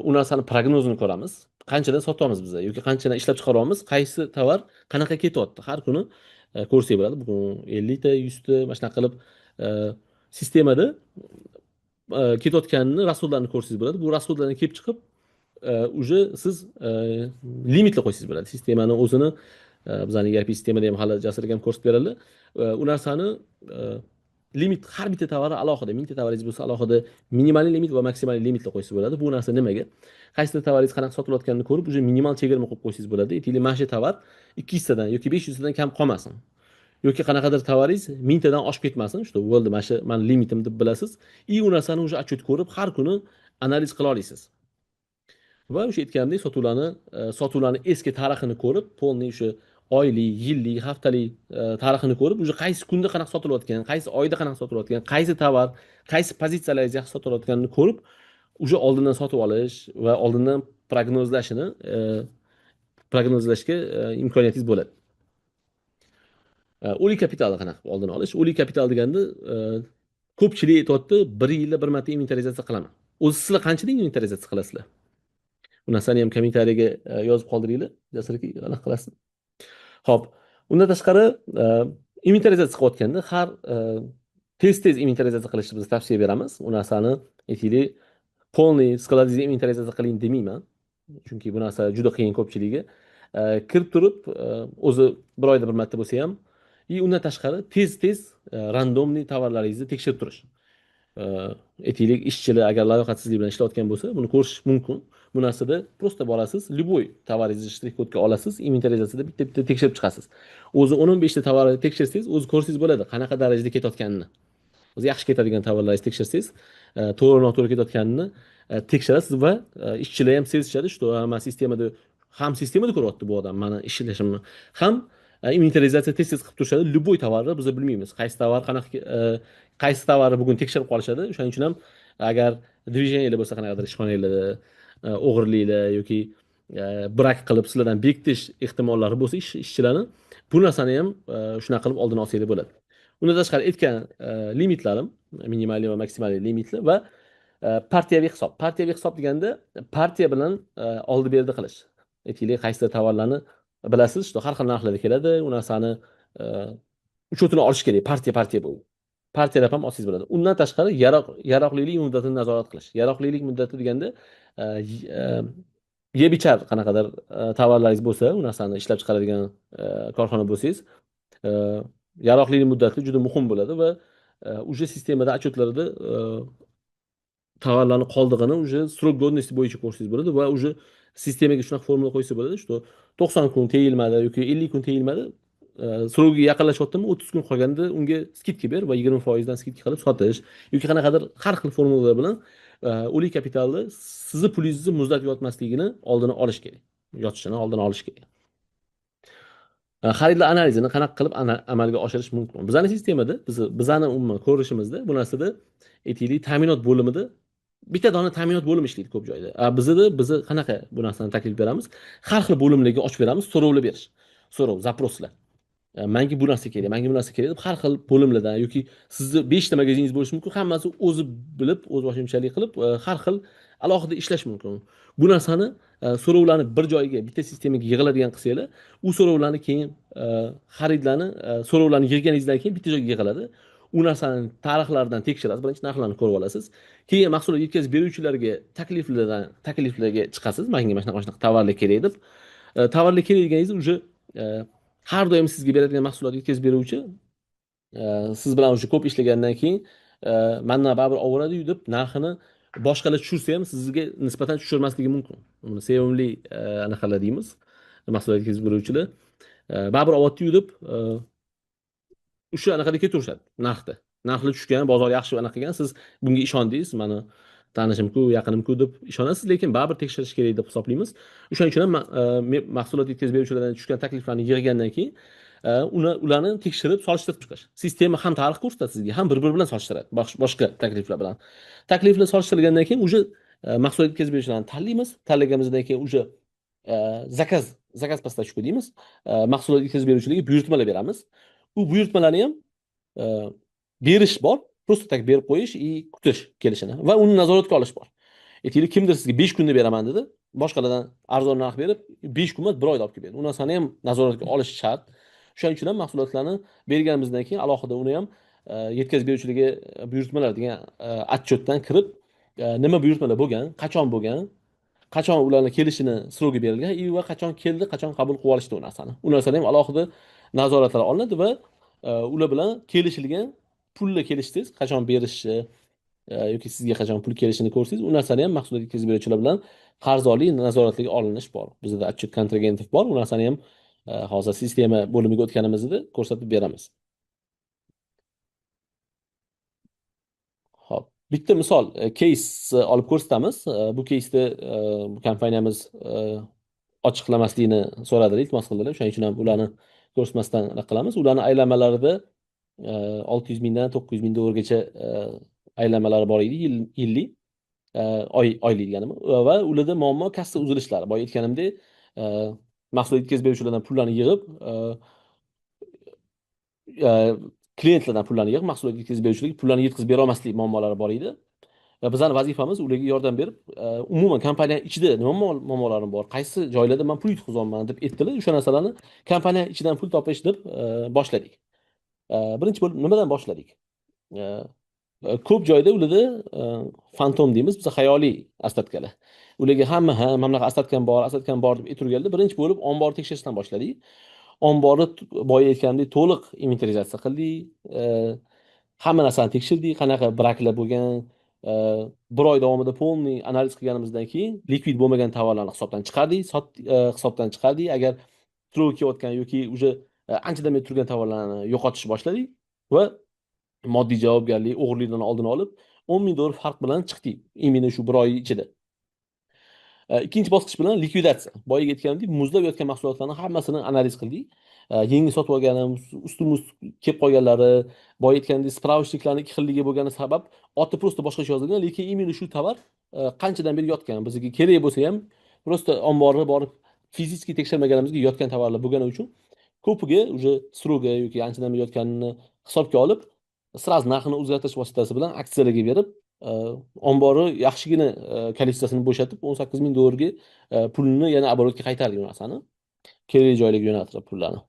u narsani prognozini ko'ramiz. Qanchadan sotyapmiz biz yoki qanchadan ishlab chiqaryapmiz, qaysi tovar qanaqa ketyapti. Har kuni ko'rsak bo'ladi. Bugun 50 ta, 100 ta, mana shunaqa qilib sistemada ketayotganini, расход larni ko'rsangiz bo'ladi. Bu расход lardan kelib chiqib, уже siz limitlar qo'ysangiz bo'ladi. Sistemani o'zini bizani ERP sistemada ham hali Jasur akam ko'rsatib beradi. U narsani limit, har bitta tovari alohida, 1000 ta tovaringiz bo'lsa, alohida minimal limit va maksimal limitlar qo'ysangiz bo'ladi. Bu narsa nimaga? Qaysi tovaringiz qanaqa sotilayotganini ko'rib, уже minimal chegirma qo'yib qo'ysangiz bo'ladi. Aytaylik, mana shu tovar 200 tadan yoki 500 tadan kam qolmasin. Yoki qanaqadir tovaringiz 1000 tadan oshib ketmasin, что bo'ldi, mana shu mani limitim deb bilasiz. И u narsani уже отчет ko'rib, har kuni analiz qila olasiz. Va o'sha aytganimdek, sotuvlarni eski tarixini ko'rib, полный o'sha oylik, yillik, haftalik tarixini ko'rib, уже qaysi kunda qanaqa sotilayotgan, qaysi oyda qanaqa sotilayotgan, qaysi tovar, qaysi pozitsiyalaringiz yaxshi sotilayotganini ko'rib, уже oldindan sotib olish va oldindan prognozlashga imkoniyatingiz bo'ladi. O'lik kapitalni qanaqa qilib oldini olish? O'lik kapital deganda ko'pchilik aytyapti, bir yilda bir marta inventarizatsiya qilaman. O'zi sizlar qanchada inventarizatsiya qilasizlar? Bu narsani ham kommentariyaga yozib qoldiringlar. Jasur aka, anaqa qilasiz. Xo'p, undan tashqari inventarizatsiya qilayotganda har tez-tez inventarizatsiya qilishni biz tavsiya beramiz. U narsani aytaylik, полный skladingizni inventarizatsiya qiling demayman. Chunki bu narsa juda qiyin ko'pchiligiga. Kirib turib, o'zi bir oyda bir marta bo'lsa ham, и undan tashqari tez-tez рандомный tovarlaringizni tekshirib turish. Aytaylik, ishchilar agar layoqatsizlik bilan ishlayotgan bo'lsa, buni ko'rish mumkin. Bu narsada просто borasiz, любой tovaringizni shtrix kodga olasiz, inventarizatsiyada bitta-bitta tekshirib chiqasiz. O'zi 10-15 ta tovarni tekshirsangiz, o'zi ko'rsangiz bo'ladi, qanaqa darajada ketayotganini. O'zi yaxshi ketadigan tovarlaringizni tekshirsangiz, to'g'ri noto'g'ri ketayotganini tekshirasiz va ishchilar ham sezishadi, что man sistemada ham sistemada ko'ryapti bu odam mani ishlashimni, ham inventarizatsiya tez-tez qilib turishadi. Любой tovarni biz bilmaymiz, qaysi tovar qanaqa, qaysi tovarni bugun tekshirib qolishadi. O'shaning uchun ham agar движение bo'lsa, qanaqadir ishxonalarda o'g'irliklar yoki брак qilib sizlardan bekitish ehtimollari bo'lsa ishchilarni, bu narsani ham shunaqa qilib oldini olsanglar bo'ladi. Undan tashqari aytgan limitlarim, minimal va maksimal limitlar va partiyaviy hisob. Partiyaviy hisob deganda partiya bilan oldi berdi qilish. Aytaylik, qaysidir tovarlarni bilasiz, что har xil narxlarda keladi, u narsani учет ini olish kerak, partiya partiya bo'lib. Partiyalab ham olsangiz bo'ladi. Undan tashqari yaroqlilik muddatini nazorat qilish. Yaroqlilik muddati deganda yeb ichar qanaqadir tovarlaringiz bo'lsa, u narsani ishlab chiqaradigan korxona bo'lsangiz, yaroqlilik muddati juda muhim bo'ladi va уже sistemada отчет larida tovarlarni qoldig'ini уже срок годности bo'yicha ko'rsangiz bo'ladi va уже sistemaga shunaqa formula qo'ysa bo'ladi, что 90 kun tegilmadi yoki 50 kun tegilmadi, срок iga yaqinlashyaptimi, 30 kun qolganda unga скидка ber va 20% dan скидка qilib sotish yoki qanaqadir har xil formulalar bilan o'lik kapitalni sizni pulingizni muzlatib yotmasligini oldini olish kerak, yotishini oldini olish kerak. Xaridlar analizini qanaqa qilib amalga oshirish mumkin? Bizani sistemada, bizani umuman ko'rishimizda bu narsada aytaylik, ta'minot bo'limida bitta dona ta'minot bo'limi ishlaydi ko'p joyda. Bizada bizni qanaqa bu narsani taklif beramiz? Har xil bo'limlarga ochib beramiz, so'rovlar berish. So'rov, запрос lar. Menga bu narsa kerak, menga bu narsa kerak deb har xil bo'limlardan yoki sizni 5 ta magaziningiz bo'lishi mumkin, hammasi o'zi bilib, o'z boshimchalik qilib, har xil alohida ishlash mumkin. Bu narsani so'rovlarni bir joyga, bitta sistemaga yig'iladigan qilsanglar, u so'rovlarni keyin xaridlarni so'rovlarni yig'ganingizdan keyin bitta joyga yig'iladi. U narsani tarixlardan tekshirasiz, birinchi narxlarni ko'rib olasiz. Keyin mahsulot yetkazib beruvchilarga takliflardan takliflarga chiqasiz. Menga mana shunaqa shunaqa tovarlar kerak deb. Tovarlar kerak deganingizda уже har doim sizga beradigan mahsulot yetkazib beruvchi siz bilan уже ko'p ishlagandan keyin mandan baribir olaveradi deb narxini boshqalar tushirsa ham sizga nisbatan tushirmasligi mumkin. Buni sevimli anaqalar deymiz. Mahsulot yetkazib beruvchilar baribir olyapti deb o'sha anaqada ketaverishadi narxda. Narxlar tushgan, bozor yaxshi anaqa qilgan, siz bunga ishondingiz, mani tanishimku, yaqinimku deb ishonasiz, lekin baribir tekshirish kerak deb hisoblaymiz. O'shaning uchun ham mahsulot yetkazib beruvchilardan tushgan takliflarni yig'gandan keyin uni ularni tekshirib, solishtirib chiqish. Sistema ham tarix ko'rsatadi sizga, ham bir-biri bilan solishtiradi boshqa takliflar bilan. Takliflar solishtirilgandan keyin уже mahsulot yetkazib beruvchilarni tanlaymiz. Tanlaganimizdan keyin уже заказ поставщику deymiz. Mahsulot yetkazib beruvchilarga buyurtmalar beramiz. U buyurtmalarni ham berish bor, просто так berib qo'yish и kutish kelishini va uni nazoratga olish bor. Aytaylik, kimdir sizga 5 kunda beraman dedi, boshqalardan arzon narx berib, 5 kun emas, 1 oyda olib kelib berdi. U narsani ham nazoratga olish shart. Shuning uchun ham mahsulotlarni berganimizdan keyin alohida uni ham yetkazib beruvchilarga buyurtmalar degan отчет dan kirib, nima buyurtmalar bo'lgan, qachon bo'lgan, qachon ularni kelishini срок i berilgan и va qachon keldi, qachon qabul qilib olishdi u narsani. U narsani ham alohida nazoratlar olinadi va ular bilan kelishilgan pulni kelishsangiz, qachon berishi yoki sizga qachon pul kelishini ko'rsangiz, u narsani ham mahsulot yetkazib beruvchilar bilan qarzdorlik nazoratga olinish bor. Bizda отчет контрагентов bor. U narsani ham hozir sistema bo'limiga o'tganimizda ko'rsatib beramiz. Xo'p, bitta misol case olib ko'rsatamiz. Bu keysda bu kompaniyamiz ochiqlamaslikni so'radilar, iltimos qildilar. Shuning uchun ham ularni ko'rsatmasdan qilamiz. Ularni aylanmalarida 600 mingdan 900 ming dollargacha aylanmalari bor edi yillik, oylik deganim va ularda muammo kassa uzilishlari. Boya aytganimdek, mahsulot yetkazib beruvchilardan pullarni yig'ib Klientlardan pullarni yig'ib, mahsulot yetkazib beruvchilarga pullarni yetkazib bera olmaslik muammolari bor edi. Va bizani vazifamiz ularga yordam berib, umuman kompaniya ichida nima muammolarim bor, qaysi joylarda man pul yutqazyapman deb aytdilar. O'sha narsalarni kompaniya ichidan pul topish deb boshladik. Birinchi bo'lib nimadan boshladik? Ko'p joyda ularda fantom deymiz, biz xayoliy остатка lar. Ularga hamma ha, mana bunaqa остатка m bor, остатка m bor deb aytib, birinchi bo'lib ombor tekshirishdan boshladik. Omborni boya aytganimdek to'liq inventarizatsiya qildik. Hamma narsani tekshirdik, qanaqa braklar bo'lgan. Bir oy davomida полный analiz qilganimizdan keyin likvid bo'lmagan tovarlarni hisobdan chiqardik, hisobdan chiqardik. Agar срок kelayotgan yoki уже anchadan beri turgan tovarlarni yo'qotishni boshladik va moddiy javobgarlik, o'g'irlikdan oldini olib, 10 ming dollar farq bilan chiqdik именно shu bir oy ichida. Ikkinchi bosqich bilan likvidatsiya. Boyagi aytganimdek, muzlab yotgan mahsulotlarni hammasini analiz qildik. Yangi sotib olganim, ustma-ust kelib qolganlari, boya aytganimdek, справочник larni ikki xilligi bo'lgani sabab oti просто boshqacha yozilgan, lekin именно shu tovar qanchadan beri yotgan, bizga kerak bo'lsa ham просто omborga borib физически tekshirmaganimizga yotgan tovarlar bo'lgani uchun ko'piga уже срок i yoki anchadan beri yotganini hisobga olib, сразу narxini o'zgartirish vositasi bilan aksiyalarga berib, ombori yaxshigina количество sini bo'shatib, 18 ming dollarga pulni yana оборот ga qaytardik u narsani. Kerakli joylarga yo'naltirib pullarni.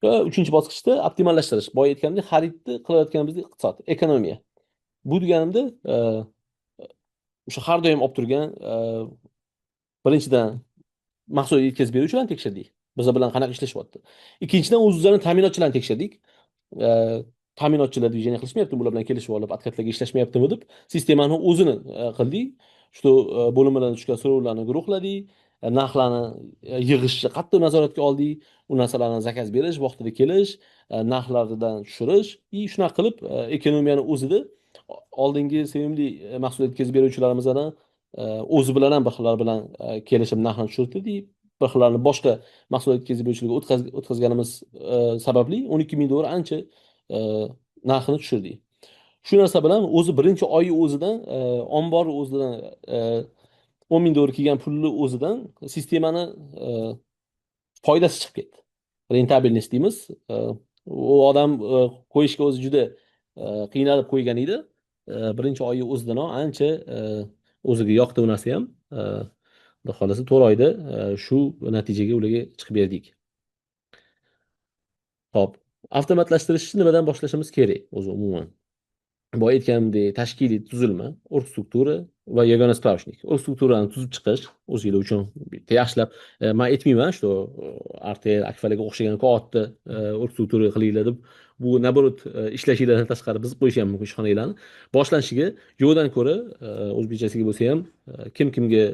Va uchinchi bosqichda optimallashtirish. Boya aytganimdek, xaridni qilayotganimizda iqtisod, ekonomiya. Bu deganimda o'sha har doim olib turgan birinchidan mahsulot yetkazib beruvchilarni tekshirdik. Biza bilan qanaqa ishlashyapti. Ikkinchidan o'z-o'zlarini ta'minotchilarni tekshirdik. Ta'minotchilar движение qilishmayaptimi, bular bilan kelishib olib, откат larga ishlashmayaptimi deb sistemani o'zini qildik. Что bo'linmalardan tushgan so'rovlarni guruhladik, narxlarni yig'ishni qattiq nazoratga oldik. U narsalarni заказ berish, vaqtida kelish, narxlardan tushirish и shunaqa qilib ekonomiyani o'zida oldingi sevimli mahsulot yetkazib beruvchilarimizni o'zi bilan ham bir xillar bilan kelishib narxini tushirdik. Bir xillarni boshqa mahsulot yetkazib beruvchilarga o'tkazganimiz sababli 12 ming dollar ancha narxini tushirdik. Shu narsa bilan o'zi birinchi oyi o'zidan ombor o'zidan 10 ming dollar kelgan pulni o'zidan sistemani foydasi chiqib ketdi. Рентабельность deymiz. U odam qo'yishga o'zi juda qiynalib qo'ygan edi. Birinchi oyi o'zidanoq ancha o'ziga yoqdi u narsa ham. Xudo xohlasa 4 oyda shu natijaga ularga chiqib berdik. Xo'p, avtomatlashtirishni nimadan boshlashimiz kerak o'zi umuman? Boya aytganimdek, tashkiliy tuzilma, оргструктура va yagona справочник. Оргструктура ni tuzib chiqish o'zinglar uchun bitta yaxshilab, man aytmayman, что Artel, Akfalarga o'xshagan katta оргструктура qilinglar deb, bu наоборот ishlashinglardan tashqari buzib qo'yishi ham mumkin ishxonanglarni. Boshlanishiga yo'qdan ko'ra o'zbekchasiga bo'lsa ham kim kimga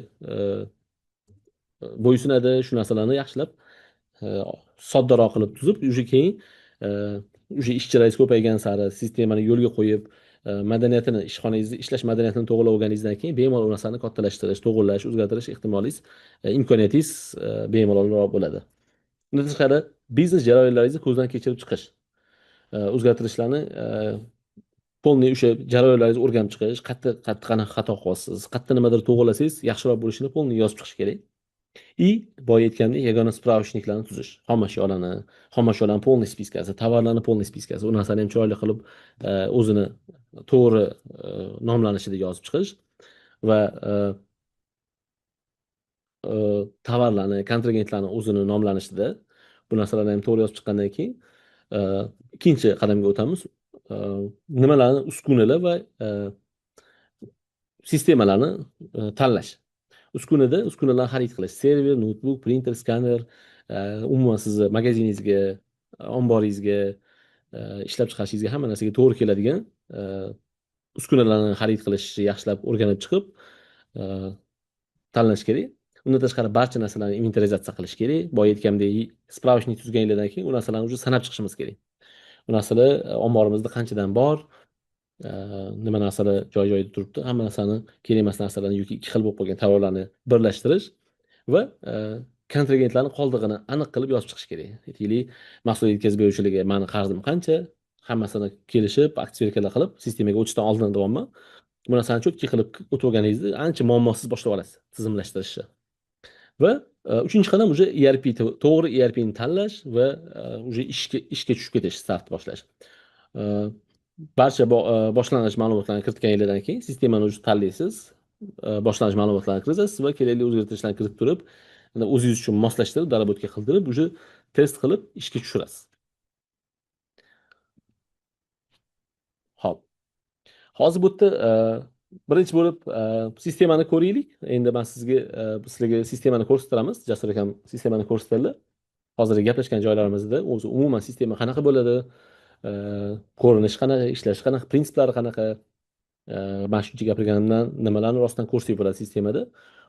bo'ysunadi, shu narsalarni yaxshilab soddaroq qilib tuzib, уже keyin o'sha ishchilaringiz ko'paygan sari sistemani yo'lga qo'yib, madaniyatini, ishxonangizni ishlash madaniyatini to'g'irlab olganingizdan keyin bemalol u narsani kattalashtirish, to'g'irlash, o'zgartirish ehtimolingiz, imkoniyatingiz bemalolroq bo'ladi. Undan tashqari biznes jarayonlaringizni ko'zdan kechirib chiqish, o'zgartirishlarni полный o'sha jarayonlaringizni o'rganib chiqish, qayerda qayerda qanaqa xato qilyapsiz, qayerda nimadir to'g'irlasangiz yaxshiroq bo'lishini полный yozib chiqish kerak. И boya aytgandek, yagona справочник larni tuzish, xomashyolarni полный списка si, tovarlarni полный списка si, u narsani ham chiroyli qilib o'zini to'g'ri nomlanishida yozib chiqish va tovarlarni, kontragentlarni o'zini nomlanishida bu narsalarni ham to'g'ri yozib chiqqandan keyin ikkinchi qadamga o'tamiz. Nimalarni, uskunalar va sistemalarni tanlash. Uskunada uskunalarni xarid qilish, server, noutbuk, printer, skaner, umuman sizni magaziningizga, omboringizga, ishlab chiqarishingizga, hamma narsaga to'g'ri keladigan uskunalarni xarid qilishni yaxshilab o'rganib chiqib tanlash kerak. Undan tashqari barcha narsalarni inventarizatsiya qilish kerak. Boya aytganimdek, справочник tuzganinglardan keyin u narsalarni уже sanab chiqishimiz kerak. U narsalar omborimizda qanchadan bor, nima narsalar joy joyida turibdi, hamma narsani, kerak emas narsalarni yoki ikki xil bo'lib qolgan tovarlarni birlashtirish va kontragentlarni qoldig'ini aniq qilib yozib chiqish kerak. Aytaylik, mahsulot yetkazib beruvchilarga mani qarzim qancha, hammasini kelishib, akt сверка lar qilib, sistemaga o'tishdan oldin deyapman. Bu narsani чётко qilib o'tib olganingizda ancha muammosiz boshlab olasiz tizimlashtirishni. Va Uchinchi qadam уже ERP, to'g'ri ERPni tanlash va уже ishga tushib ketish, start boshlash. Barcha boshlang'ich ma'lumotlarni kiritganingizdan keyin sistemani уже tanlaysiz, boshlang'ich ma'lumotlarni kiritasiz va kerakli o'zgartirishlarni kiritib turib, o'zingiz uchun moslashtirib, dоработка qildirib, уже test qilib ishga tushirasiz. Xo'p. Hozir bu yerda birinchi bo'lib sistemani ko'raylik. Endi men sizga sizlarga sistemani ko'rsatamiz. Jasur akam sistemani ko'rsatadi. Hozir gaplashgan joylarimizda o'zi umuman sistema qanaqa bo'ladi, ko'rinishi qanaqa, ishlashi qanaqa, prinsiplari qanaqa, mana shuncha gapirganimdan nimalarni rostdan ko'rsak bo'ladi sistemada.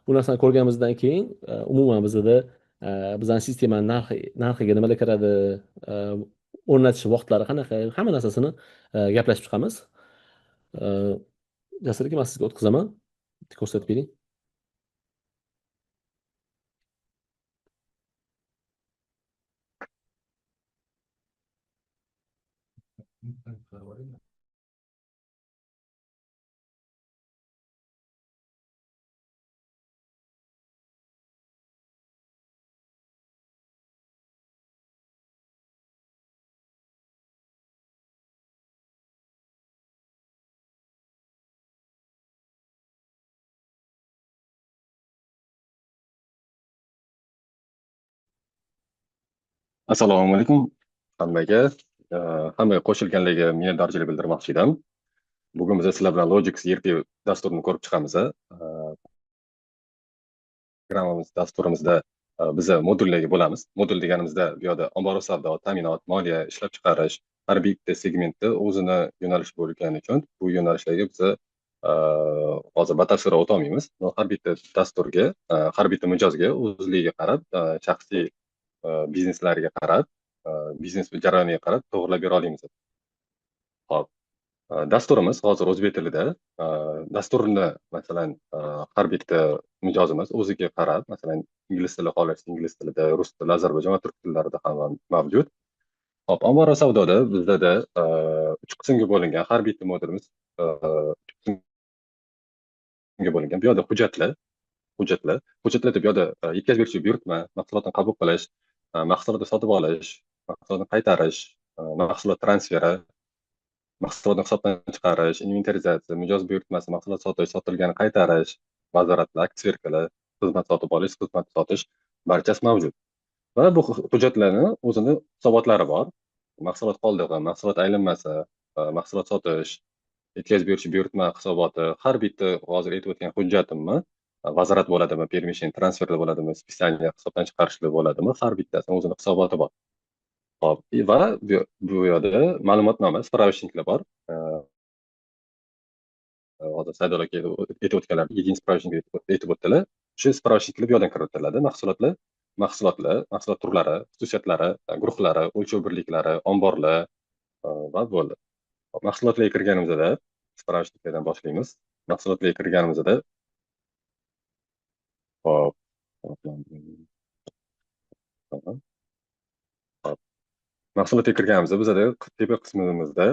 Bu narsani ko'rganimizdan keyin umuman bizada bizning sistemani narxiga nimalar kiradi, o'rnatish vaqtlari qanaqa, hamma narsasini gaplashib chiqamiz. Jasur aka, men sizga o'tkazaman. Ko'rsatib bering. Assalomu alaykum hammaga. Hammaga qo'shilganlarga minnatdorchilik bildirmoqchi edim. Bugun biz sizlar bilan Logix ERP dasturini ko'rib chiqamiz. Programmamiz dasturimizda biz modullarga bo'lamiz. Modul deganimizda bu yerda ombor savdo, ta'minot, moliya, ishlab chiqarish har bitta segmentda o'zini yo'nalishi bo'lgani uchun bu yo'nalishlarga biz hozir batafsilroq o'ta olmaymiz. Har bitta dasturga, har bitta mijozga o'zligiga qarab, shaxsiy bizneslariga qarab, biznes jarayoniga qarab to'g'rilab bera olamiz. Xo'p, dasturimiz hozir o'zbek tilida. Dasturni masalan har bitta mijozimiz o'ziga qarab, masalan ingliz tili xohlasa ingliz tilida, rus tili, ozarbayjon va turk tillarida ham mavjud. Xo'p, ombor va savdoda bizda 3 qismga bo'lingan. Har bitta modulimiz 3 qismga bo'lingan. Bu yerda hujjatlar, hujjatlarda bu yerda yetkazib beruvchi buyurtma, mahsulotni qabul qilish, mahsulotni sotib olish, mahsulotni qaytarish, mahsulot transferi, mahsulotni hisobdan chiqarish, inventarizatsiya, mijoz buyurtmasi, mahsulot sotish, sotilgani qaytarish, vazoratlar, aksverkalar, xizmat sotib olish, xizmat sotish barchasi mavjud. Va bu hujjatlarni o'zini hisobotlari bor. Mahsulot qoldig'i, mahsulot aylanmasi, mahsulot sotish, yetkazib beruvchi buyurtma hisoboti, har bitta hozir aytib o'tgan hujjatimni vazorat bo'ladimi, permission transferda bo'ladimi, списание hisobdan chiqarishda bo'ladimi, har bittasini o'zini hisoboti bor. Xo'p, va bu yerda ma'lumotnoma, spravочникlar bor. Hozir Saidullo aka aytib o'tganlar, единый справочник aytib o'tdilar. Shu spravочникlar bu yerdan kiritiladi. Mahsulotlar, mahsulot turlari, xususiyatlari, guruhlari, o'lchov birliklari, omborlar va bo'ldi. Mahsulotlarga kirganimizda spravочникlardan boshlaymiz. Mahsulotlarga kirganimizda hop, mahsulotga kirganimizda bizada tepa qismimizda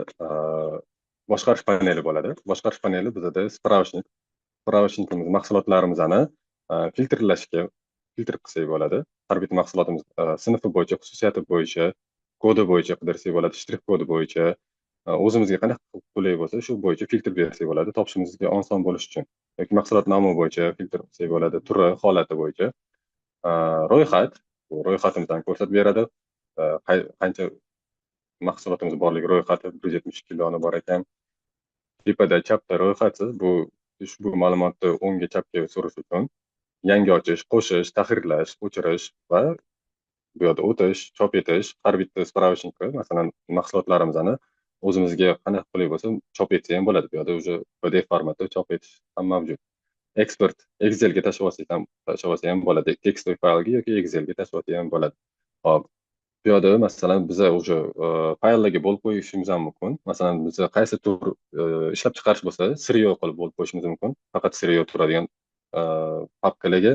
boshqarish paneli bo'ladi. Boshqarish paneli bizada spravочник, spravочникimiz mahsulotlarimizni filtrlashga, filtr qilsak bo'ladi. Har bitta mahsulotimiz sinfi bo'yicha, xususiyati bo'yicha, kodi bo'yicha qidirsak bo'ladi, shtrix kodi bo'yicha, o'zimizga qanaqa qulay bo'lsa, shu bo'yicha filtr bersak bo'ladi, topishimizga oson bo'lishi uchun. Yoki mahsulot nomi bo'yicha filtr qilsak bo'ladi, turi, holati bo'yicha. Ro'yxat, bu ro'yxatimizni ko'rsatib beradi. Qancha mahsulotimiz borligi ro'yxati 172 dona bor ekan. Tepada chapda ro'yxatsiz, bu ushbu ma'lumotni o'ngga chapga surish uchun yangi ochish, qo'shish, tahrirlash, o'chirish va bu yerda o'tish, chop etish, har bitta spravочникni, masalan, mahsulotlarimizni o'zimizga qanaqa qulay bo'lsa chop etsa ham bo'ladi. Bu yerda уже PDF formatda chop etish ham mavjud. Eksport Excelga tashlab olsak ham, tashlab olsa ham bo'ladi. Tekst faylga yoki Excelga tashlab olsa ham bo'ladi. Xo'p, bu yerda masalan biza уже fayllarga bo'lib qo'yishimiz ham mumkin. Masalan, biza qaysi tur ishlab chiqarish bo'lsa, сырьё qilib bo'lib qo'yishimiz mumkin. Faqat сырьё turadigan papkalarga,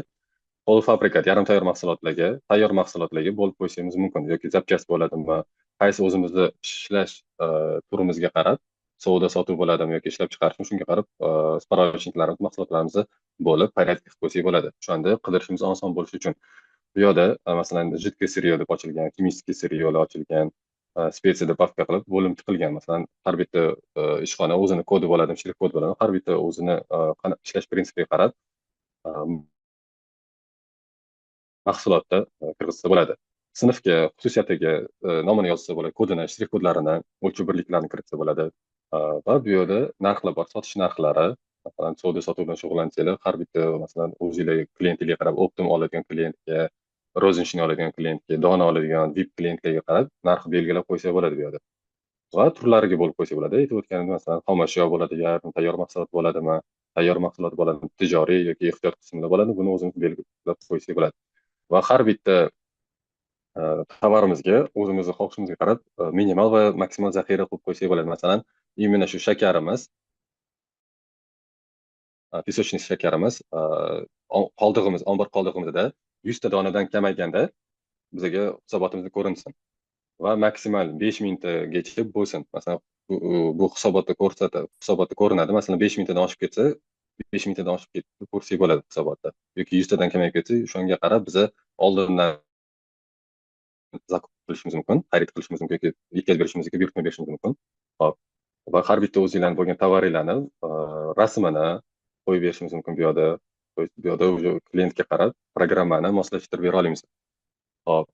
полуфабрикат, yarim tayyor mahsulotlarga, tayyor mahsulotlarga bo'lib qo'yishimiz mumkin yoki zapchast bo'ladimi, qaysi o'zimizni ishlash turimizga qarab, savdo sotuv bo'ladimi yoki ishlab chiqarishmi, shunga qarab spravочникlarimiz, mahsulotlarimizni bo'lib порядок qilib qo'ysak bo'ladi. O'shanda qidirishimiz oson bo'lishi uchun. Bu yoqda masalan жидкое сырье deb ochilgan, химическое сырье ochilgan, spetsiya deb папка qilib bo'lim chiqilgan. Masalan, har bitta ishxona o'zini kodi bo'ladi, shtrix kod bo'ladi. Har bitta o'zini ishlash prinsipiga qarab mahsulotda kirgizsa bo'ladi. Sinfga, xususiyatiga nomini yozsa bo'ladi, kodini, shtrix kodlarini, o'lchov birliklarini kiritsa bo'ladi. Va bu yerda narxlar bor, sotish narxlari. Masalan, savdo sotuv bilan shug'ullansanglar, har bitta masalan o'zinglarga klientinglarga qarab, optim oladigan klientga, розничный oladigan klientga, dona oladigan VIP klientlarga qarab narx belgilab qo'ysa bo'ladi bu yerda. Va turlariga bo'lib qo'ysa bo'ladi. Aytib o'tganimdek, masalan, xomashyo bo'ladi, yarim tayyor mahsulot bo'ladimi, tayyor mahsulot bo'ladimi, tijoriy yoki ehtiyot qismida bo'ladi, buni o'zimiz belgilab qo'ysak bo'ladi. Va har bitta tovarimizga o'zimizni xohishimizga qarab minimal va maksimal zaxira qilib qo'ysak bo'ladi. Masalan, именно shu shakarimiz, песочный shakarimiz, qoldig'imiz, ombor qoldig'imizda 100 ta donadan kamayganda bizga hisobotimizda ko'rinsin va maksimal 5000 tagacha bo'lsin. Masalan, bu hisobotda ko'rsatadi, hisobotda ko'rinadi. Masalan, 5000 tadan oshib ketsa, 5000 tadan oshib ketdi ko'rsak bo'ladi hisobotda. Yoki 100 tadan kamayib ketsa, o'shanga qarab biza oldindan zakup qilishimiz mumkin, xarid qilishimiz mumkin yoki yetkazib berishimiz yoki buyurtma berishimiz mumkin. Xo'p. Va har bitta o'zinglarning bo'lgan tovaringlarni rasmini qo'yib berishimiz mumkin bu yerda. То есть bu yerda уже klientga qarab programmani moslashtirib bera olamiz. Xo'p.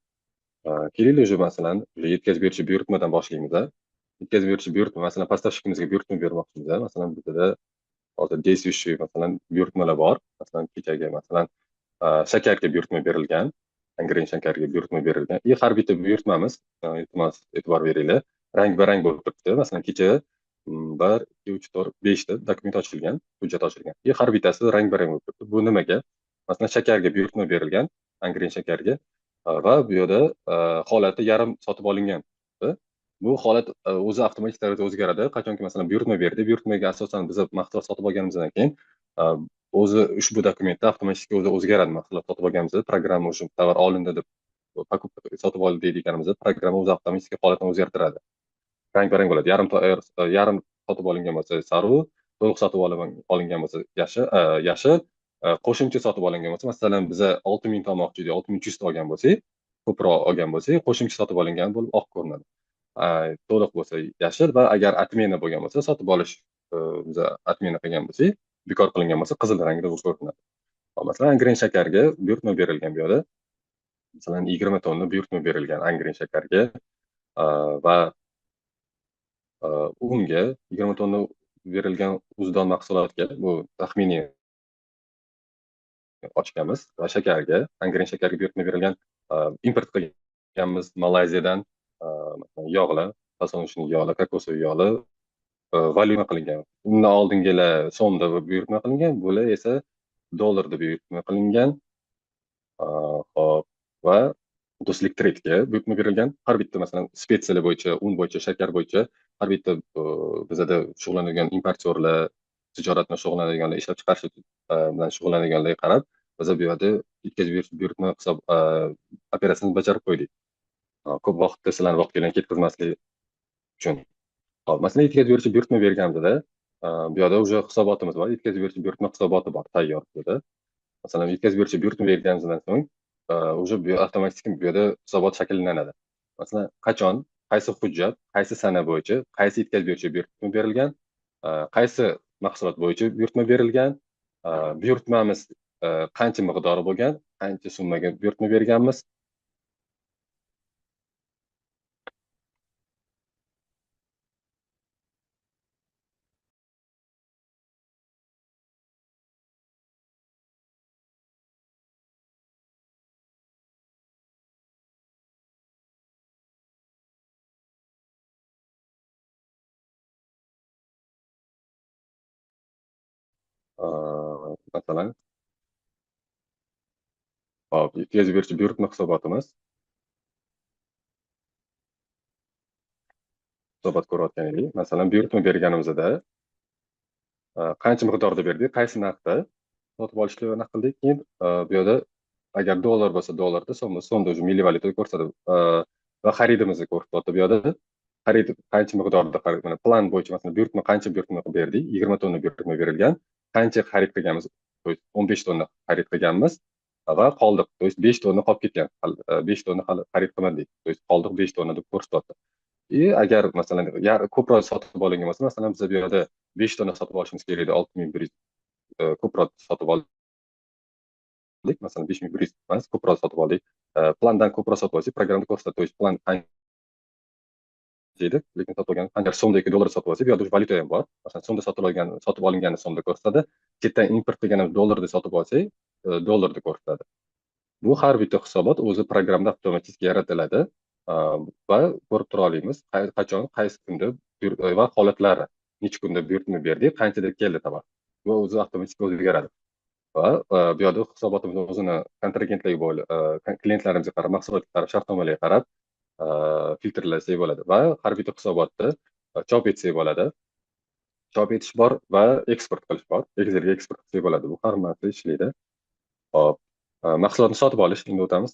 Kelinglar уже masalan, yetkazib beruvchi buyurtmadan boshlaymiz. Yetkazib beruvchi buyurtma, masalan, поставщик imizga buyurtma bermoqchimiz. Masalan, bizda hozir действующий masalan buyurtmalar bor. Masalan, kechagi masalan shakarga buyurtma berilgan, Angren shakarga buyurtma berilgan. И har bitta buyurtmamiz, iltimos e'tibor beringlar, rang-barang bo'lib turibdi. Masalan, kecha 1, 2, 3, 4, 5 ta dokument ochilgan, hujjat ochilgan. И har bittasi rang-barang bo'lib turibdi. Bu nimaga? Masalan, shakarga buyurtma berilgan, Angren shakarga va bu yerda holati yarim sotib olingan. Bu holat o'zi avtomatik tarzda o'zgaradi. Qachonki masalan buyurtma berdi, buyurtmaga asosan biz mahsulot sotib olganimizdan keyin o'zi ushbu dokumentda avtomatik o'zi o'zgaradi. Mahsulot sotib olganimizda programma o'sha tovar olindi deb покупка sotib oldi deydiganimizda programma o'zi avtomatik holatini o'zgartiradi. Rang-barang bo'ladi. Yarim sotib olingan bo'lsa sariq, to'liq sotib olingan bo'lsa yashil, qo'shimcha sotib olingan bo'lsa, masalan, biza 6000 ta olmoqchi edik, 6300 ta olgan bo'lsak, ko'proq olgan bo'lsak, qo'shimcha sotib olingan bo'lib oq ko'rinadi. To'liq bo'lsa yashil va agar отмена bo'lgan bo'lsa, sotib olish biza отмена qilgan bo'lsak, bekor qilingan bo'lsa, qizil rangda bo'lib ko'rinadi. Masalan, Angren shakarga buyurtma berilgan bu yerda. Masalan, 20 tonna buyurtma berilgan Angren shakarga va unga 20 tonna berilgan uzdon mahsulotga, bu taxminiy ochganmiz va shakarga, Angren shakarga buyurtma berilgan, import qilganmiz Malayziyadan, masalan, yog'lar, подсолнечный yog'lar, kokosovый yog'lar valyuta qilingan. Undan oldingilar so'mda buyurtma qilingan, bular esa dollarda buyurtma qilingan. Xo'p, va Do'stlik Trade'ga buyurtma berilgan. Har bitta masalan spetsiyalar bo'yicha, un bo'yicha, shakar bo'yicha har bitta bizada shug'ullanadigan importyorlar, tijorat bilan shug'ullanadiganlar, ishlab chiqarish bilan shug'ullanadiganlarga qarab biz bu yerda yetkazib berish buyurtma hisob operatsiyasini bajarib qo'ydik. Ko'p vaqtda sizlarni vaqtinglarni ketkazmaslik uchun. Hop, masalan, yetkazib beruvchi buyurtma berganimizda, bu yerda уже hisobotimiz bor, yetkazib beruvchi buyurtma hisoboti bor, tayyor bizda. Masalan, yetkazib beruvchi buyurtma berganimizdan so'ng, уже bu avtomatik bu yerda hisobot shakllanadi. Masalan, qachon, qaysi hujjat, qaysi sana bo'yicha, qaysi yetkazib beruvchi buyurtma berilgan, qaysi mahsulot bo'yicha buyurtma berilgan, buyurtmamiz qancha miqdori bo'lgan, qancha summaga buyurtma berganmiz. Masalan, hop, yetkazib beruvchi buyurtma hisobotimiz. Hisobot ko'rayotgan edik. Masalan, buyurtma berganimizda qancha miqdorda berdik, qaysi narxda sotib olishni aniq qildik. Keyin bu yerda agar dollar bo'lsa dollarda, so'm bo'lsa so'mda уже milliy valyutada ko'rsatadi. Va xaridimizni ko'rsatyapti bu yerda. Xarid qancha miqdorda xarid, mana plan bo'yicha masalan buyurtma qancha buyurtma qilib berdik, 20 tonna buyurtma berilgan. Qancha xarid qilganmiz? То есть 15 tonna xarid qilganmiz. Va qoldiq, то есть 5 tonna qolib ketgan, 5 tonna hali xarid qilmadik, то есть qoldiq 5 tonna deb ko'rsatyapti. И agar masalan ko'proq sotib olingan bo'lsa, masalan biz bu yerda 5 tonna sotib olishimiz kerak edi, 6100 ko'proq sotib oldik, masalan 5100 emas, ko'proq sotib oldik. Plandan ko'proq sotib olsak, programmada ko'rsatadi, то есть plan qancha edi, lekin sotib olgan qancha so'mda yoki dollarda sotib olsak, bu yerda valyuta ham bor. Masalan, so'mda sotib olingani so'mda ko'rsatadi, chetdan import qilganimiz dollarda sotib olsak, dollarda ko'rsatadi. Bu har bitta hisobot o'zi programmada avtomatik yaratiladi va ko'rib tura olamiz qachon, qaysi kunda va holatlari, necha kunda buyurtma berdik, qanchada keldi tovar. Bu o'zi avtomatik o'zgaradi. Va bu yerda hisobotimiz o'zini kontragentlarga bo'lib, klientlarimizga qarab, mahsulotga qarab, shartnomalarga qarab filtrlasak bo'ladi va har bitta hisobotni chop etsak bo'ladi. Chop etish bor va eksport qilish bor. Excelga eksport qilsak bo'ladi. Bu hammasi ishlaydi. Hop, mahsulotni sotib olish, endi o'tamiz.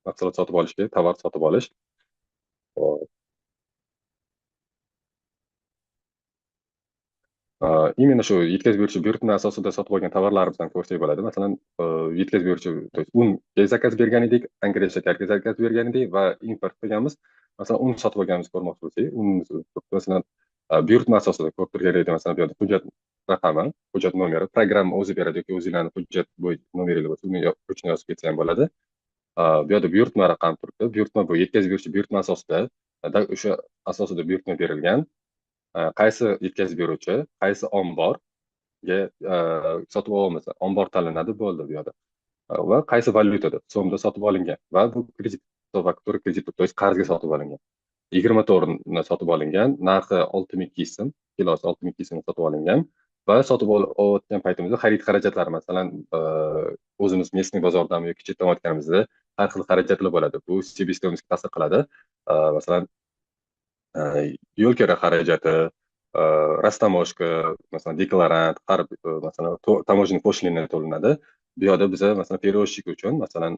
Mahsulot sotib olishga, tovar sotib olish. Hop. Именно shu yetkazib beruvchi buyurtma asosida sotib olgan tovarlarimizdan ko'rsak bo'ladi. Masalan, yetkazib beruvchi, то есть unga zakaz bergan edik, angren shakarga zakaz bergan edik va import qilganmiz. Masalan, un sotib olganimizni ko'rmoqchi bo'lsak, unimiz masalan buyurtma asosida ko'rib turgan edi. Masalan, bu yerda hujjat raqami, hujjat nomeri, programma o'zi beradi yoki o'zinglarni hujjat bo'yicha nomeringlar bo'lsa, uni ручной yozib ketsa ham bo'ladi. Bu yerda buyurtma raqami turibdi. Buyurtma bu yetkazib beruvchi buyurtma asosida, o'sha asosida buyurtma berilgan. Qaysi yetkazib beruvchi, qaysi omborga sotib olamiz, ombor tanlanadi, bo'ldi bu yerda. Va qaysi valyutada, so'mda sotib olingan va bu kredit, faktura kredit, то есть qarzga sotib olingan. 20 tonna sotib olingan, narxi 6200 so'm, kilosi 6200 so'm sotib olingan va sotib olayotgan paytimizda xarid xarajatlari, masalan, o'zimiz местный bozordan yoki chetdan olayotganimizda har xil xarajatlar bo'ladi. Bu себестоимостьga ta'sir qiladi. Masalan, yo'l kira xarajati, rastamoshka, masalan, deklarant, har masalan, таможенный пошлина to'lanadi. Bu yerda biza masalan перевозчик uchun, masalan,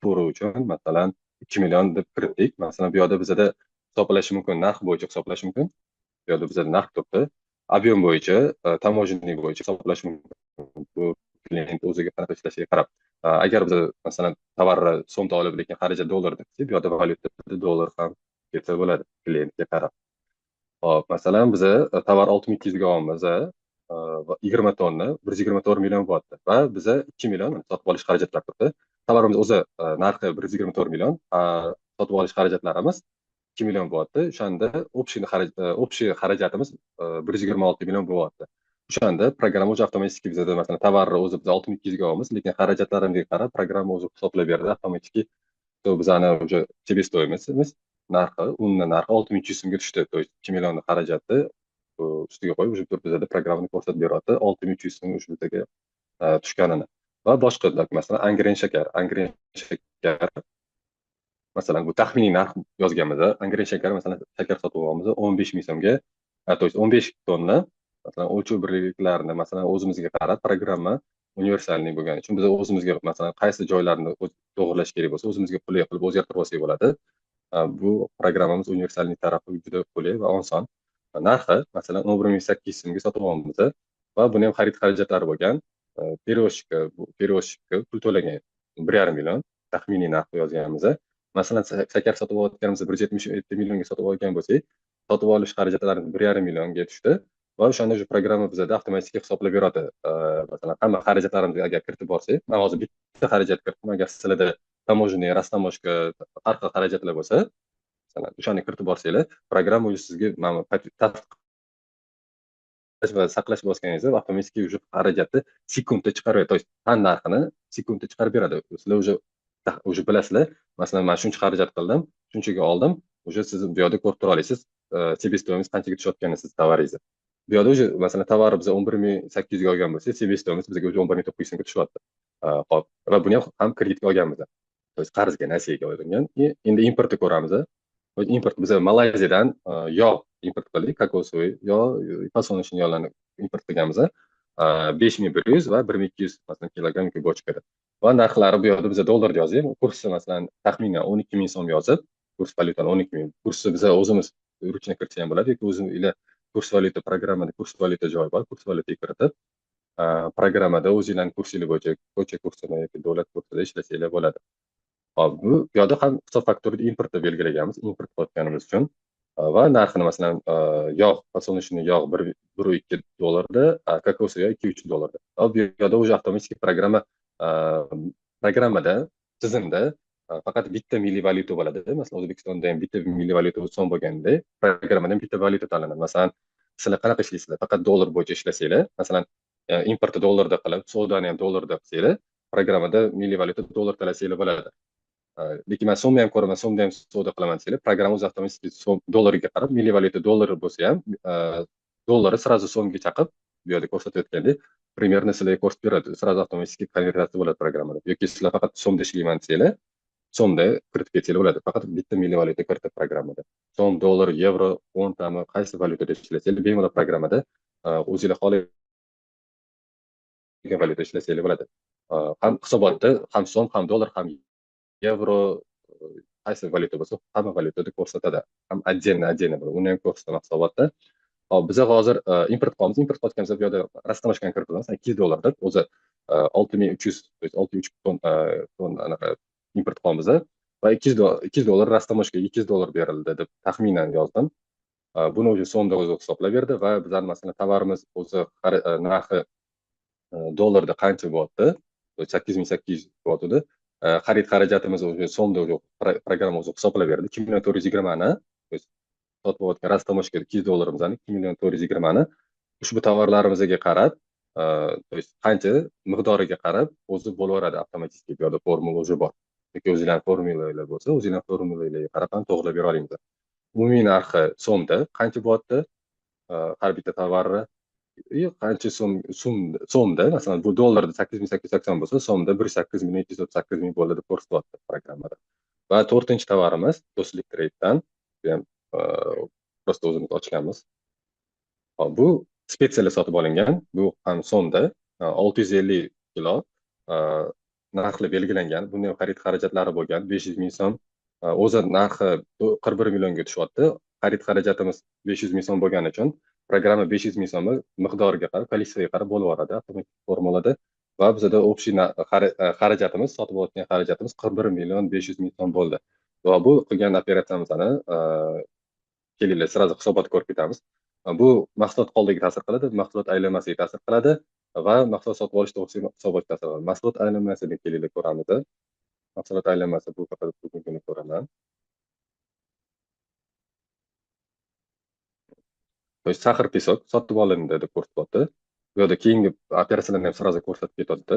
turi uchun, masalan, 2 million deb kiritdik. Masalan, bu yerda bizada hisoblash mumkin, narx bo'yicha hisoblash mumkin. Bu yerda bizada narx turibdi. Объем bo'yicha, таможенный bo'yicha hisoblash mumkin. Bu klient o'ziga qanaqa ishlashiga qarab. Agar biz masalan tovarni so'mda olib, lekin xarajat dollarda qilsak, bu yerda valyutada dollar ham ketsa bo'ladi klientga qarab. Hop, masalan, biz tovar 6200 ga olamiz, 20 tonna 124 million bo'lyapti va biza 2 million sotib olish xarajatlari turibdi. Tovarimiz o'zi narxi 124 million, sotib olish xarajatlarimiz 2 million bo'lyapti. O'shanda общий xarajatimiz 126 million bo'lyapti. O'shanda programma o'zi avtomatik bizada masalan tovarni o'zi biz 6200 ga olamiz, lekin xarajatlarimizga qarab programma o'zi hisoblab beradi avtomatik. To bizani уже себестоимостimiz narxi, unni narxi 6300 so'mga tushdi. То есть 2 million xarajatni ustiga qo'yib, уже turib bizada programmani ko'rsatib beryapti 6300 so'm o'sha bizaga tushganini. Va boshqa, masalan, angren shakar, angren shakar masalan bu taxminiy narx yozganmiz. Angren shakar masalan shakar sotib olamiz 15 ming so'mga, то есть 15 tonna masalan o'lchov birliklarini masalan o'zimizga qarab programma universalniy bo'lgani uchun biz o'zimizga masalan qaysi joylarni to'g'irlash kerak bo'lsa o'zimizga qulay qilib o'zgartirib olsak bo'ladi. Bu programmamiz universalniy tarafi juda qulay va oson. Narxi masalan 11800 so'mga sotib olamiz va buni ham xarid xarajatlari bo'lgan. Перевозчикka pul to'lagan 1,5 million taxminiy narx yozganmiz. Masalan, shakar sotib olayotganimizda 177 millionga sotib olgan bo'lsak, sotib olish xarajatlarimiz 1,5 millionga tushdi va o'shanda shu programma bizada avtomatik hisoblab beradi. Masalan, hamma xarajatlarimizni agar kiritib borsak, men hozir bitta xarajat kiritdim, agar sizlarda таможенный, растаможка, har xil xarajatlar bo'lsa, masalan, o'shani kiritib borsanglar, programma o'zi sizga mana va saqlash bosganingizda avtomatik уже xarajatni sekundda chiqarib beradi. То есть tan narxini sekundda chiqarib beradi. Sizlar уже bilasizlar, masalan, men shuncha xarajat qildim, shunchaga oldim, уже siz bu yerda ko'rib tura olasiz, себестоимость qanchaga tushayotganini siz tovaringizni. Bu yerda уже masalan tovarni biz 11800 ga olgan bo'lsak, себестоимость bizga уже 11900 so'mga tushyapti. Hop, va buni ham kreditga olganmiz. То есть qarzga, nasiyaga olingan. Endi importni ko'ramiz. Import biz Malayziyadan yog' import qildik, kokosовый yog', подсолнечный yog'larni import qilganmiz. 5100 va 1200 masalan kilogramm yoki bochkada. Va narxlari bu yerda biz dollarda yozib, kursi masalan taxminan 12000 so'm yozib, kurs valyutani 12000. Kursni biz o'zimiz ручной kiritsa ham bo'ladi yoki o'zim ila kurs valyuta programmada kurs valyuta joyi bor, kurs valyutaga kiritib, Programmada o'zinglarni kursinglar bo'yicha, ko'cha kursini yoki davlat kursida ishlasanglar bo'ladi. Hop, bu yoqda ham hisob fakturada importni belgilaganmiz, import qilayotganimiz uchun. Va narxini, masalan, yog', подсолнечный yog' 1,2 dollarda, kokos yog'i 2,3 dollarda. Hop, bu yoqda уже avtomatik programmada, tizimda faqat bitta milliy valyuta bo'ladi. Masalan, O'zbekistonda ham bitta milliy valyuta so'm bo'lganda, programmada ham bitta valyuta tanlanadi. Masalan, sizlar qanaqa ishlaysizlar? Faqat dollar bo'yicha ishlasanglar, masalan, importni dollarda qilib, savdoni ham dollarda qilsanglar, programmada milliy valyuta dollar tanlasanglar bo'ladi. Lekin man so'mni ham ko'raman, so'mda ham savdo qilaman desanglar, programma o'zi avtomatik so'm dollarga qarab, milliy valyuta dollar bo'lsa ham, dollarni сразу so'mga chaqib, bu yerda ko'rsatayotgandek, примерно sizlarga ko'rsatib beradi. Сразу avtomatik konvertatsiya bo'ladi programmada. Yoki sizlar faqat so'mda ishlayman desanglar, so'mda kiritib ketsanglar bo'ladi. Faqat bitta milliy valyuta kiritib programmada. So'm, dollar, yevro, funtami, qaysi valyutada ishlasanglar, bemalol programmada o'zinglar xohlagan valyuta ishlasanglar bo'ladi. Ham hisobotda ham so'm, ham dollar, ham yevro, qaysi valyuta bo'lsa, hamma valyutada ko'rsatadi. Ham отдельно отдельно bo'ladi. Uni ham ko'rsataman hisobotda. Hop, biz hozir import qilamiz. Import qilayotganimizda bu yerda растаможка ni kiritamiz. 200 dollar deb o'zi 6300, то есть 6,3 ton anaqa import qilamiz va 200 dollar растаможка ga 200 dollar berildi deb taxminan yozdim. Buni o'zi so'mda o'zi hisoblab berdi va bizlar, masalan, tovarimiz o'zi narxi dollarda qancha bo'lyapti? 8800 bo'lyapti. Xarid xarajatimiz o'zi so'mda o'zi programma o'zi hisoblab berdi. 2 million 420ni, то есть sotib olayotgan растаможка 200 dollarimizni 2 million 420ni ushbu tovarlarimizga qarab, то есть qancha miqdoriga qarab o'zi bo'laveradi avtomatik. Bu yerda formula уже bor. Yoki o'zinglarni formulalar bo'lsa, o'zinglarni formulalarga qarab ham to'g'rilab bera olamiz. Umumiy narxi so'mda qancha bo'lyapti har bitta tovarni и qancha so'm so'mda, masalan, bu dollarda 8880 bo'lsa, so'mda 108 million 238 ming bo'ldi deb ko'rsatyapti programmada. Va to'rtinchi tovarimiz Do'stlik Trade'dan, bu ham просто o'zimiz ochganmiz. Hop, bu специя lar sotib olingan, bu ham so'mda 650 kilo narxli belgilangan. Buni ham xarid xarajatlari bo'lgan 500 ming so'm. O'zi narxi 41 millionga tushyapti. Xarid xarajatimiz 500 ming so'm bo'lgani uchun programma 500 ming so'mni miqdoriga qarab, количество ga qarab bo'lib yuboradi avtomatik formulada va bizada общий xarajatimiz, sotib olayotgan xarajatimiz 41 million 500 ming so'm bo'ldi. Va bu qilgan operatsiyamizni, kelinglar, сразу hisobot ko'rib ketamiz. Bu mahsulot qoldig'iga ta'sir qiladi, mahsulot aylanmasiga ta'sir qiladi va mahsulot sotib olish to'g'risidagi hisobotga ta'sir qiladi. Mahsulot aylanmasini kelinglar ko'ramiz. Mahsulot aylanmasi bu faqat bugungini ko'raman. То есть сахар песок sotib olindi deb ko'rsatyapti. Bu yerda keyingi operatsiyalarni ham сразу ko'rsatib ketyapti.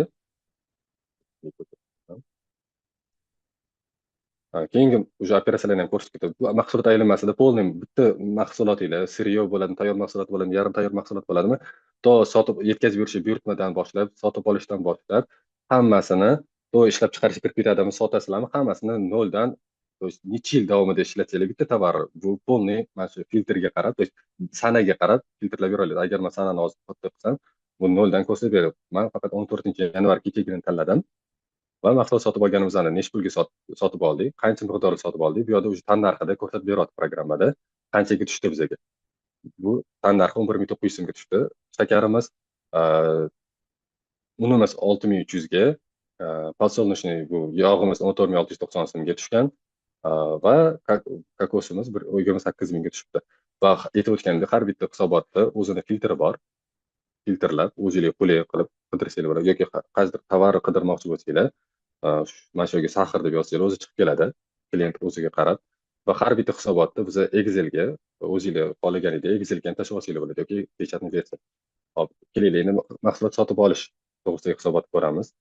Keyingi уже operatsiyalarni ham ko'rsatib ketadi. Bu mahsulot aylanmasida полный bitta mahsulotinglar, сырьё bo'ladimi, tayyor mahsulot bo'ladimi, yarim tayyor mahsulot bo'ladimi, to sotib yetkazib berish buyurtmadan boshlab, sotib olishdan boshlab, hammasini to ishlab chiqarishga kirib ketadimi, sotasizlarmi, hammasini noldan, то есть necha yil davomida ishlatsanglar bitta tovar, bu полный mana shu filtrga qarab, то есть sanaga qarab filtrlab bera oladi. Agar man sanani hozir katta qilsam, bu noldan ko'rsatib beradi. Man faqat 14 yanvar kechagina tanladim va mahsulot sotib olganimizni necha pulga sotib oldik, qancha miqdorda sotib oldik, bu yerda уже tan narxida ko'rsatib beryapti programmada, qanchaga tushdi bizga. Bu tan narxi 11 900 so'mga tushdi. Shakarimiz, unimiz 6300ga, подсолнечный bu yog'imiz 14 690 so'mga tushgan va kokosimiz 28 mingga tushibdi. Va aytib o'tganimdek, har bitta hisobotda o'zini filtri bor. Filtrlab o'zinglar qulay qilib qidirsanglar bo'ladi yoki qaysidir tovarni qidirmoqchi bo'lsanglar, mana shu yerga сахар deb yozsanglar, o'zi chiqib keladi, klient o'ziga qarab. Va har bitta hisobotda biza Excelga o'zinglar xohlaganingdek Excelga ham tashlab olsanglar bo'ladi yoki печатный версия. Hop, kelinglar, endi mahsulot sotib olish to'g'risidagi hisobot ko'ramiz.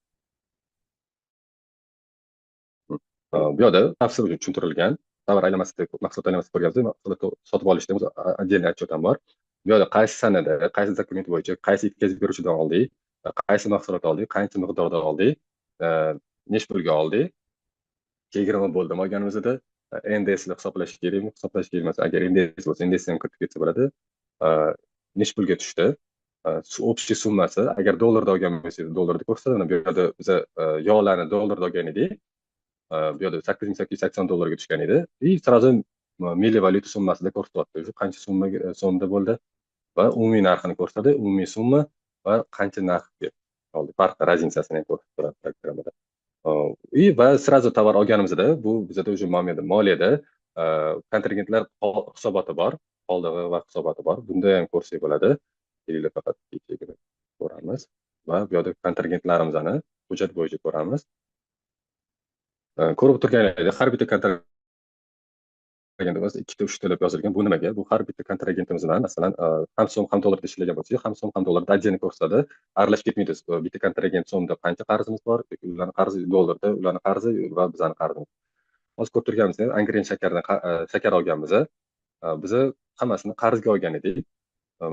Bu yoqda tafsil uchun tushuntirilgan. Tovar aylanmasida, mahsulot aylanmasida ko'rganmiz, mahsulot sotib olishda o'zi отдельный отчет ham bor. Bu yoqda qaysi sanada, qaysi dokument bo'yicha, qaysi yetkazib beruvchidan oldik, qaysi mahsulot oldik, qancha miqdorda oldik, necha pulga oldik, chegirma bo'ldimi olganimizda, NDS ni hisoblash kerakmi, hisoblash kerak emas. Agar NDS bo'lsa, NDS ham kiritib ketsa bo'ladi. Necha pulga tushdi, общий summasi, agar dollarda olgan bo'lsangiz, dollarda ko'rsatadi. Mana bu yerda biza yog'larni dollarda olgan edik. Bu yerda 8880 dollarga tushgan edi. И сразу milliy valyuta summasida ko'rsatyapti. Shu qancha summaga so'mda bo'ldi va umumiy narxini ko'rsatadi. Umumiy summa Va qancha narxga oldik, farqi, разница sini ham ko'rsatib turadi programmada. И va сразу tovar olganimizda bu bizada уже moliyada kontragentlar hisoboti bor, qoldig'i va hisoboti bor. Bunda ham ko'rsak bo'ladi. Kelinglar, faqat kechagina ko'ramiz va bu yoqda kontragentlarimizni hujjat bo'yicha ko'ramiz. Ko'rib turganingizdek, har bitta kontragentimiz ikkita, uchta deb yozilgan. Bu nimaga? Bu har bitta kontragentimizdan, masalan, ham so'm, ham dollarda ishlagan bo'lsak, ham so'm, ham dollarda отдельно ko'rsatadi. Aralashib ketmaydi. Bitta kontragent so'mda qancha qarzimiz bor yoki ularni qarzi dollarda, ularni qarzi va bizani qarzimiz. Hozir ko'rib turganimizdek, Angren shakardan shakar olganmiz. Biza hammasini qarzga olgan edik.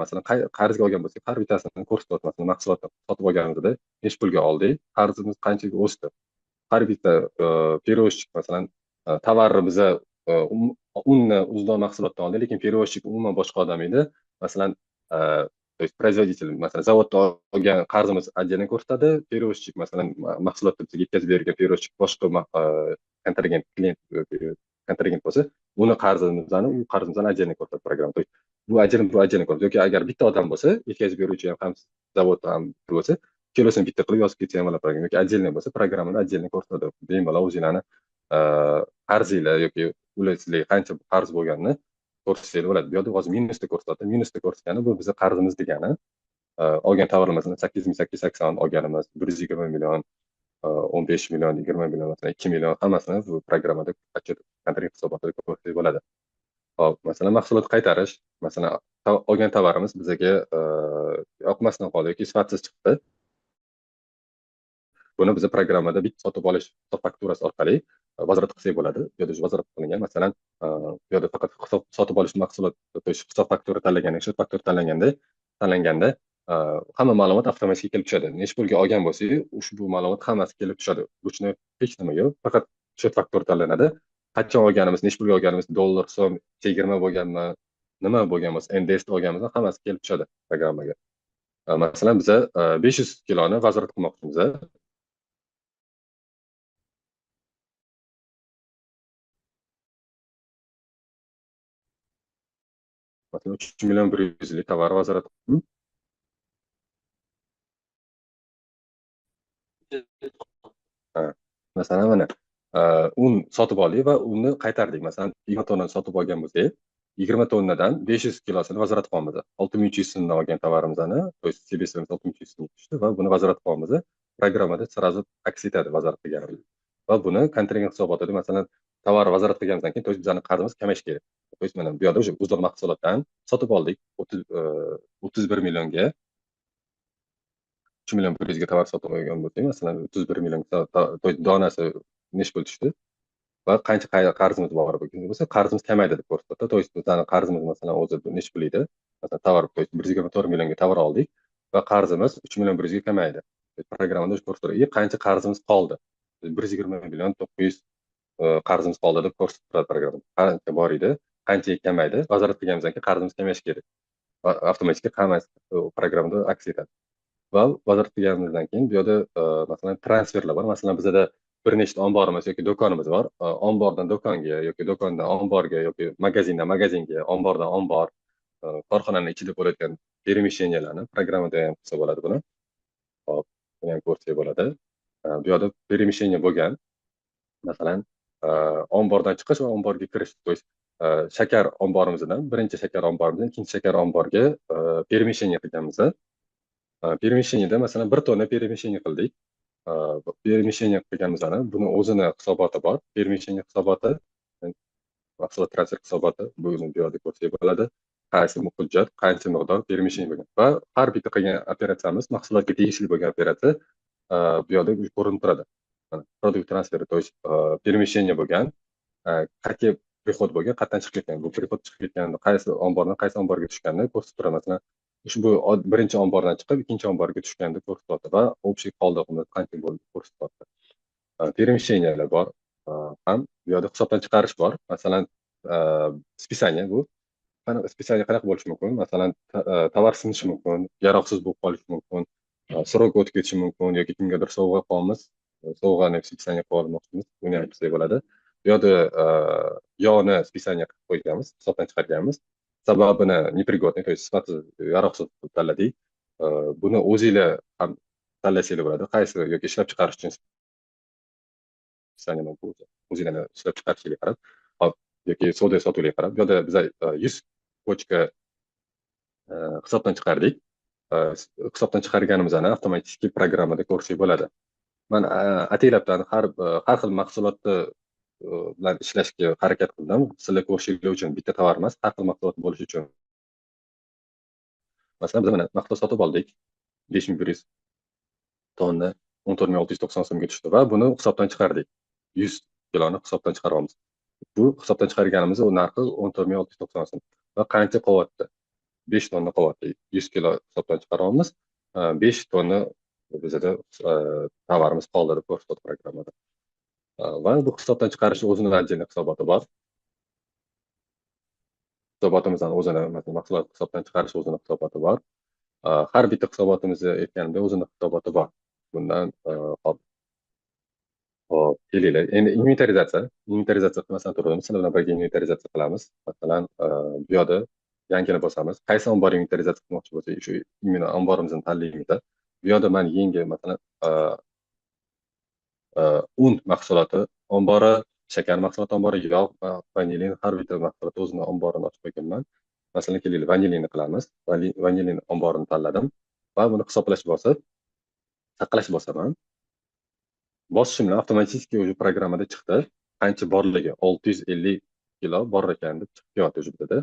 Masalan, qarzga olgan bo'lsak, har bittasini ko'rsatyapti. Masalan, mahsulotni sotib olganimizda necha pulga oldik, qarzimiz qanchaga o'sdi. Har bitta перевозчик, masalan, tovarni biza unni Uzdon mahsulotdan oldik, lekin перевозчик umuman boshqa odam edi. Masalan, то есть производитель, masalan, zavodda olgan qarzimiz отдельно ko'rsatadi, перевозчик, masalan, mahsulotni bizga yetkazib bergan перевозчик boshqa kontragent, klient kontragent bo'lsa, uni qarzimizni, u qarzimizni отдельно ko'rsatadi programma. То есть bu отдельно, bu отдельно ko'rsatadi. Yoki agar bitta odam bo'lsa, yetkazib beruvchi ham, ham zavod ham bo'lsa, ikkalasini bitta qilib yozib ketsa ham bo'ladi programma. Yoki отдельно bo'lsa, programmada отдельно ko'rsatadi. Bemalol o'zinglarni qarzinglar yoki ular sizlarga qancha qarz bo'lganini ko'rsatsanglar bo'ladi. Bu yerda hozir minusda ko'rsatadi. Minusda ko'rsatgani bu bizni qarzimiz degani. Olgan tovarlar, masalan, 8880 olganimiz, 120 million, 15 million, 20 million, masalan, 2 million, hammasini bu programmada отчет, kontrakt hisobotida ko'rsak bo'ladi. Hop, masalan, mahsulot qaytarish, masalan, olgan tovarimiz bizaga yoqmasdan qoldi yoki sifatsiz chiqdi. Buni biza programmada bitta sotib olish hisob fakturasi orqali возврат qilsak bo'ladi. Bu yerda возврат qilingan. Masalan, bu yerda faqat hisob sotib olish mahsulot, то есть hisob faktura tanlaganda, счет faktura tanlanganda hamma ma'lumot avtomatik kelib tushadi. Necha pulga olgan bo'lsak, ushbu ma'lumot hammasi kelib tushadi. Ручной hech nima yo'q, faqat счет faktura tanlanadi. Qachon olganimiz, necha pulga olganimiz, dollar, so'm, chegirma bo'lganmi, nima bo'lgan bo'lsa, НДС olganmiz, hammasi kelib tushadi programmaga. Masalan, biza 500 kiloni возврат qilmoqchimiz. Masalan, 3 million 100lik tovar возврат. Ha, masalan, mana un sotib oldik va unni qaytardik. Masalan, 20 tonna sotib olgan bo'lsak, 20 tonnadan 500 kilosini возврат qilyapmiz. 6300 so'mdan olgan tovarimizni, то есть себестоимость 6300 so'm tushdi va buni возврат qilyapmiz. Programmada сразу aks etadi возврат qilganimiz va buni kontragent hisobotida, masalan, tovar возврат qilganimizdan keyin, то есть bizani qarzimiz kamayishi kerak. То есть mana bu yerda уже Uzdon mahsulotdan sotib oldik 31 millionga, 3 million 100ga tovar sotib olgan bo'lsak, masalan, 31 million, то есть donasi nechi pul tushdi va qancha qarzimiz bor bo'lgan bo'lsa, qarzimiz kamaydi deb ko'rsatadi. То есть bizani qarzimiz, masalan, o'zi nechi pul edi? Masalan, tovar, то есть 124 millionga tovar oldik va qarzimiz 3 million 100ga kamaydi. Programmada ko'rsatadi. И qancha qarzimiz qoldi? 120 million 900 qarzimiz qoldi deb ko'rsatib turadi programma. Qancha bor edi, qanchaga kamaydi. Возврат qilganimizdan keyin qarzimiz kamayishi kerak. Avtomatik hammasi programmada aks etadi. Va возврат qilganimizdan keyin bu yerda, masalan, transferlar bor. Masalan, bizada bir nechta omborimiz yoki do'konimiz bor. Ombordan do'konga yoki do'kondan omborga yoki magazindan magazinga, ombordan ombor, korxonani ichida bo'layotgan перемещения larni programmada ham qilsa bo'ladi buni. Hop, buni ham ko'rsak bo'ladi. Bu yoqda перемещение bo'lgan. Masalan, ombordan chiqish va omborga kirish. То есть shakar omborimizdan, birinchi shakar omborimizdan ikkinchi shakar omborga перемещение qilganmiz. Перемещение da, masalan, 1 tonna перемещение qildik. Перемещение qilganimizni buni o'zini hisoboti bor. Перемещение hisoboti, mahsulot transfer hisoboti, buni bu yerda ko'rsak bo'ladi. Qaysi hujjat, qancha miqdor перемещение bo'lgan va har bitta qilgan operatsiyamiz, mahsulotga tegishli bo'lgan operatsiya bu yerda ko'rinib turadi. Продукт transferi, то есть перемещение bo'lgan, qayerga приход bo'lgan, qayerdan chiqib ketgan, bu приход chiqib ketgan, qaysi ombordan qaysi omborga tushganini ko'rsatib turadi. Masalan, ushbu birinchi ombordan chiqib ikkinchi omborga tushganini ko'rsatyapti va общий qoldig'imiz qancha bo'ldi ko'rsatyapti. Перемещения lar bor ham, bu yerda hisobdan chiqarish bor. Masalan, списание, bu списание qanaqa bo'lishi mumkin? Masalan, tovar sinishi mumkin, yaroqsiz bo'lib qolishi mumkin, срок o'tib ketishi mumkin yoki kimgadir sovg'a qilyapmiz, sovg'ani списание qilib olmoqchimiz, buni ham qilsak bo'ladi. Bu yerda yog'ni списание qilib qo'yganmiz, hisobdan chiqarganmiz. Sababini непригодный, то есть sifatsiz, yaroqsiz deb tanladik. Buni o'zinglar ham tanlasanglar bo'ladi. Qaysi yoki ishlab chiqarish uchun списание o'zinglarni ishlab chiqarishingga qarab, hop, yoki savdo sotuvga qarab, bu yerda biz 100 bochka hisobdan chiqardik. Hisobdan chiqarganimizni avtomatik programmada ko'rsak bo'ladi. Man ataylabdan har xil mahsulotni bilan ishlashga harakat qildim. Sizlar ko'rishinglar uchun bitta tovar emas, har xil mahsulot bo'lishi uchun. Masalan, biz mana mahsulot sotib oldik. 5100 tonna 14690 so'mga tushdi va buni hisobdan chiqardik. 100 kiloni hisobdan chiqaryapmiz. Bu hisobdan chiqarganimiz u narxi 14690 so'm va qancha qolyapti? 5 tonna qolyapti. 100 kilo hisobdan chiqaryapmiz. 5 tonna bizada tovarimiz qoldi deb ko'rsatadi programmada. Va bu hisobdan chiqarish o'zini отдельный hisoboti bor. Hisobotimizdan o'zini, masalan, mahsulot hisobdan chiqarish o'zini hisoboti bor. Har bitta hisobotimizni aytganimda o'zini hisoboti bor. Bundan hop. Hop, kelinglar. Endi inventarizatsiya. Inventarizatsiya qilmasdan turib, sizlar bilan birga inventarizatsiya qilamiz. Masalan, bu yerda yangini bosamiz. Qaysi ombor inventarizatsiya qilmoqchi bo'lsak, shu именно omborimizni tanlaymiz. Bu yerda men yangi, masalan, un mahsuloti ombori, shakar mahsuloti ombori, yog' va vanilin, har bitta mahsulot o'zini omborini ochib qo'yganman. Masalan, kelinglar, vanilinni qilamiz. Vanilin omborini tanladim va buni hisoblash bosib, saqlash bosaman. Bosishim bilan avtomatik уже programmada chiqdi. Qancha borligi 650 kilo bor ekan deb chiqib kelyapti уже bizada.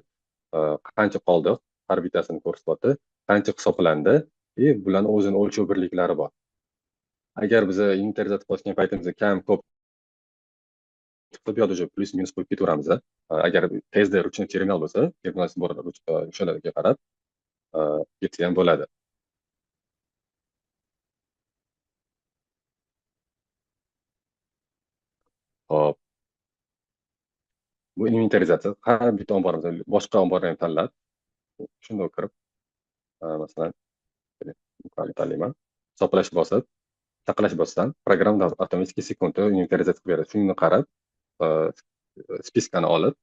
Qancha qoldi, har bittasini ko'rsatyapti, qancha hisoblandi va bularning o'zini o'lchov birliklari bor. Agar biz inventarizatsiya qilayotgan paytimizda kam ko'p chiqib, bu yerda уже plyus minus qo'yib ketaveramiz. Agar tezda ручной terminal bo'lsa, terminal bor, o'shalarga qarab ketsa ham bo'ladi. Hop. Bu inventarizatsiya har bitta omborimizni, boshqa omborni ham tanlab, shunday kirib, masalan, tanlayman. Hisoblash bosib, saqlash bossam, programma avtomatik sekundda inventarizatsiya qilib beradi. Shunga qarab, spiskani olib,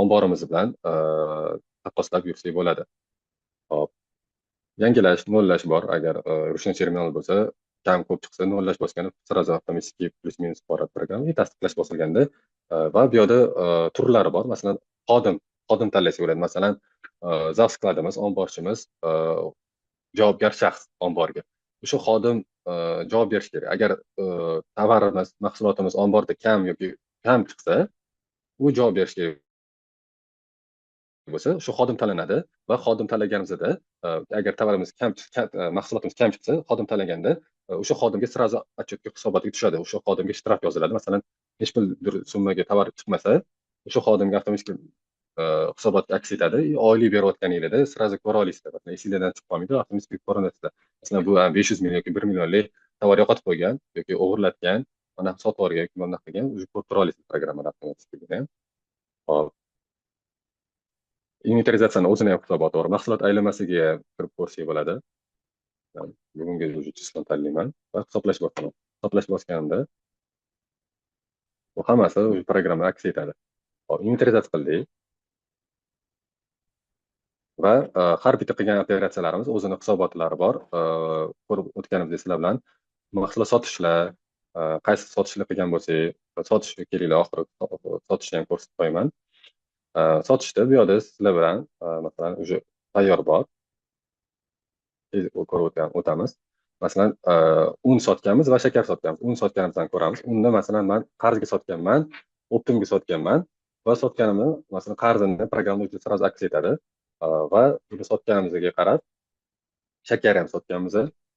omborimiz bilan taqqoslab yursak bo'ladi. Hop. Yangilash, nollash bor. Agar ручной terminal bo'lsa, kam ko'p chiqsa, nollash bosganda сразу avtomatik plyus minus boradi programma. Tasdiqlash bosilganda va bu yerda turlari bor. Masalan, xodim tanlasak bo'ladi. Masalan, zav skladimiz, omborchimiz, javobgar shaxs omborga. O'sha xodim javob berish kerak. Agar tovarimiz, mahsulotimiz omborda kam yoki kam chiqsa, u javob berish kerak bo'lsa, shu xodim tanlanadi va xodim tanlaganimizda agar tovarimiz kam, mahsulotimiz kam chiqsa, xodim tanlaganda o'sha xodimga сразу отчетga, hisobotiga tushadi. O'sha xodimga shtraf yoziladi. Masalan, hech bir summaga tovar chiqmasa, o'sha xodimga avtomatik hisobotga aks etadi. Oylik berayotganingizda сразу ko'ra olasizlar. Masalan, esingizdan chiqib qolmaydi, avtomatik ko'rinasizlar. Masalan, bu 500 ming yoki 1 millionlik tovar yo'qotib qo'ygan yoki o'g'irlatgan, mana sotib yuborgan yoki mana bunaqa qilgan, уже ko'rib tura olasiz programmada avtomatik. Hop. Inventarizatsiyani o'zini ham hisoboti bor. Mahsulot aylanmasiga kirib ko'rsak bo'ladi. Bugungi уже число tanlayman va hisoblash bosaman. Hisoblash bosganimda bu hammasi уже programma aks etadi. Hop, inventarizatsiya qildik. Va har bitta qilgan operatsiyalarimiz o'zini hisobotlari bor. Ko'rib o'tganimizdek sizlar bilan mahsulot sotishlar, qaysi sotishlar qilgan bo'lsak, sotish kelinglar, oxiri sotishni ham ko'rsatib qo'yaman. Sotishda bu yerda sizlar bilan masalan уже tayyor bor. Ko'rib o'tamiz. Masalan, un sotganmiz va shakar sotganmiz. Un sotganimizdan ko'ramiz. Unni masalan men qarzga sotganman, optimga sotganman va sotganimni masalan qarzini programma o'zi сразу aks etadi. Va buni sotganimizga qarab shakar ham sotganmiz,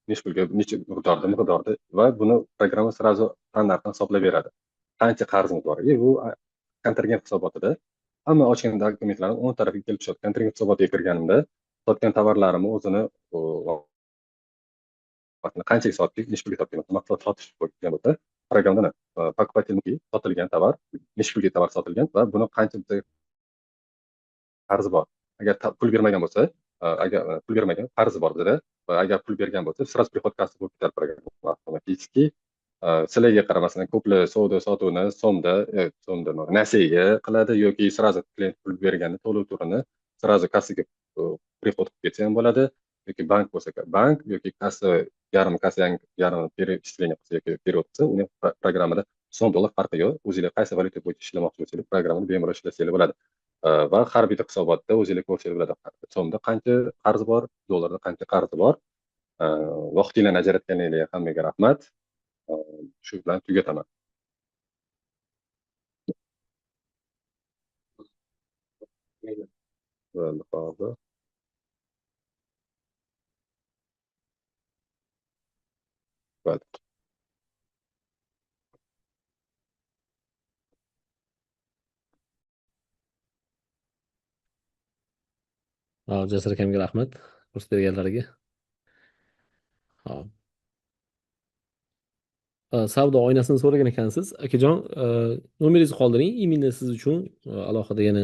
necha pulga, necha miqdorda va buni programma сразу narxini hisoblab beradi. Qancha qarzimiz bor. Bu kontragent hisobotida hamma ochgan dokumentlarni o'ng tarafiga kelib tushadi. Kontragent hisobotiga kirganimda sotgan tovarlarimni o'zini qanchaga sotdik, necha pulga sotdik, mahsulot sotish bo'lgan bo'lsa, programmada покупатель sotilgan tovar, necha pulga tovar sotilgan va buni qancha bizga qarzi bor. Agar pul bermagan bo'lsa, agar pul bermagan qarzi bor bizda va agar pul bergan bo'lsa, сразу приход касса bo'lib ketadi programma avtomatik. Sizlarga qarab, masalan, ko'plar savdo sotuvni so'mda, so'mda nasiyaga qiladi yoki сразу klient pul berganda to'lov turini сразу kassaga приход qilib ketsa ham bo'ladi Yoki bank bo'lsa, bank yoki kassa, yarmi kassa, yarmi перечисление qilsa yoki перевод qilsa, uni programmada so'm dollar farqi yo'q. O'zinglar qaysi valyuta bo'yicha ishlamoqchi bo'lsanglar, programmada bemalol ishlasanglar bo'ladi. Va har bitta hisobotda o'zinglar ko'rsanglar bo'ladi. So'mda qancha qarz bor, dollarda qancha qarzi bor. Vaqtinglarni ajratganinglarga hammaga rahmat. Shu bilan tugataman. Bo'ldi, hozir. Bo'ldi. Jasur akamga rahmat ko'rsatib berganlariga. Hop. Savdo oynasini so'ragan ekansiz. Akajon, nomeringizni qoldiring. Именно siz uchun alohida yana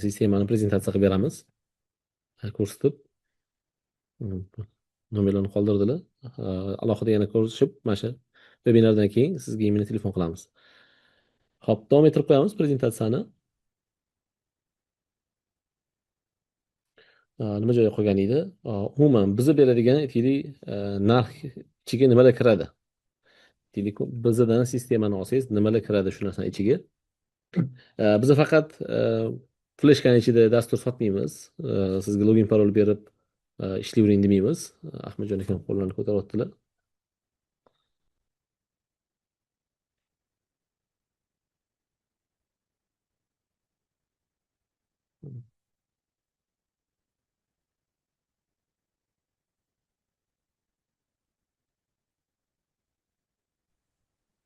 sistemani prezentatsiya qilib beramiz. Ko'rsatib. Nomerlarni qoldirdilar. Alohida yana ko'rishib, mana shu vebinardan keyin sizga именно telefon qilamiz. Xo'p, davom ettirib qo'yamiz prezentatsiyani. Nima joyga qo'ygan edi? Umuman biza beradigan aytaylik, narx ichiga nimalar kiradi? Aytaylik, bizadan sistemani olsangiz nimalar kiradi shu narsani ichiga? Biza faqat fleshkani ichida dastur sotmaymiz. Sizga login parol berib ishlayvering demaymiz. Ahmadjon akam qo'llarini ko'taryaptilar.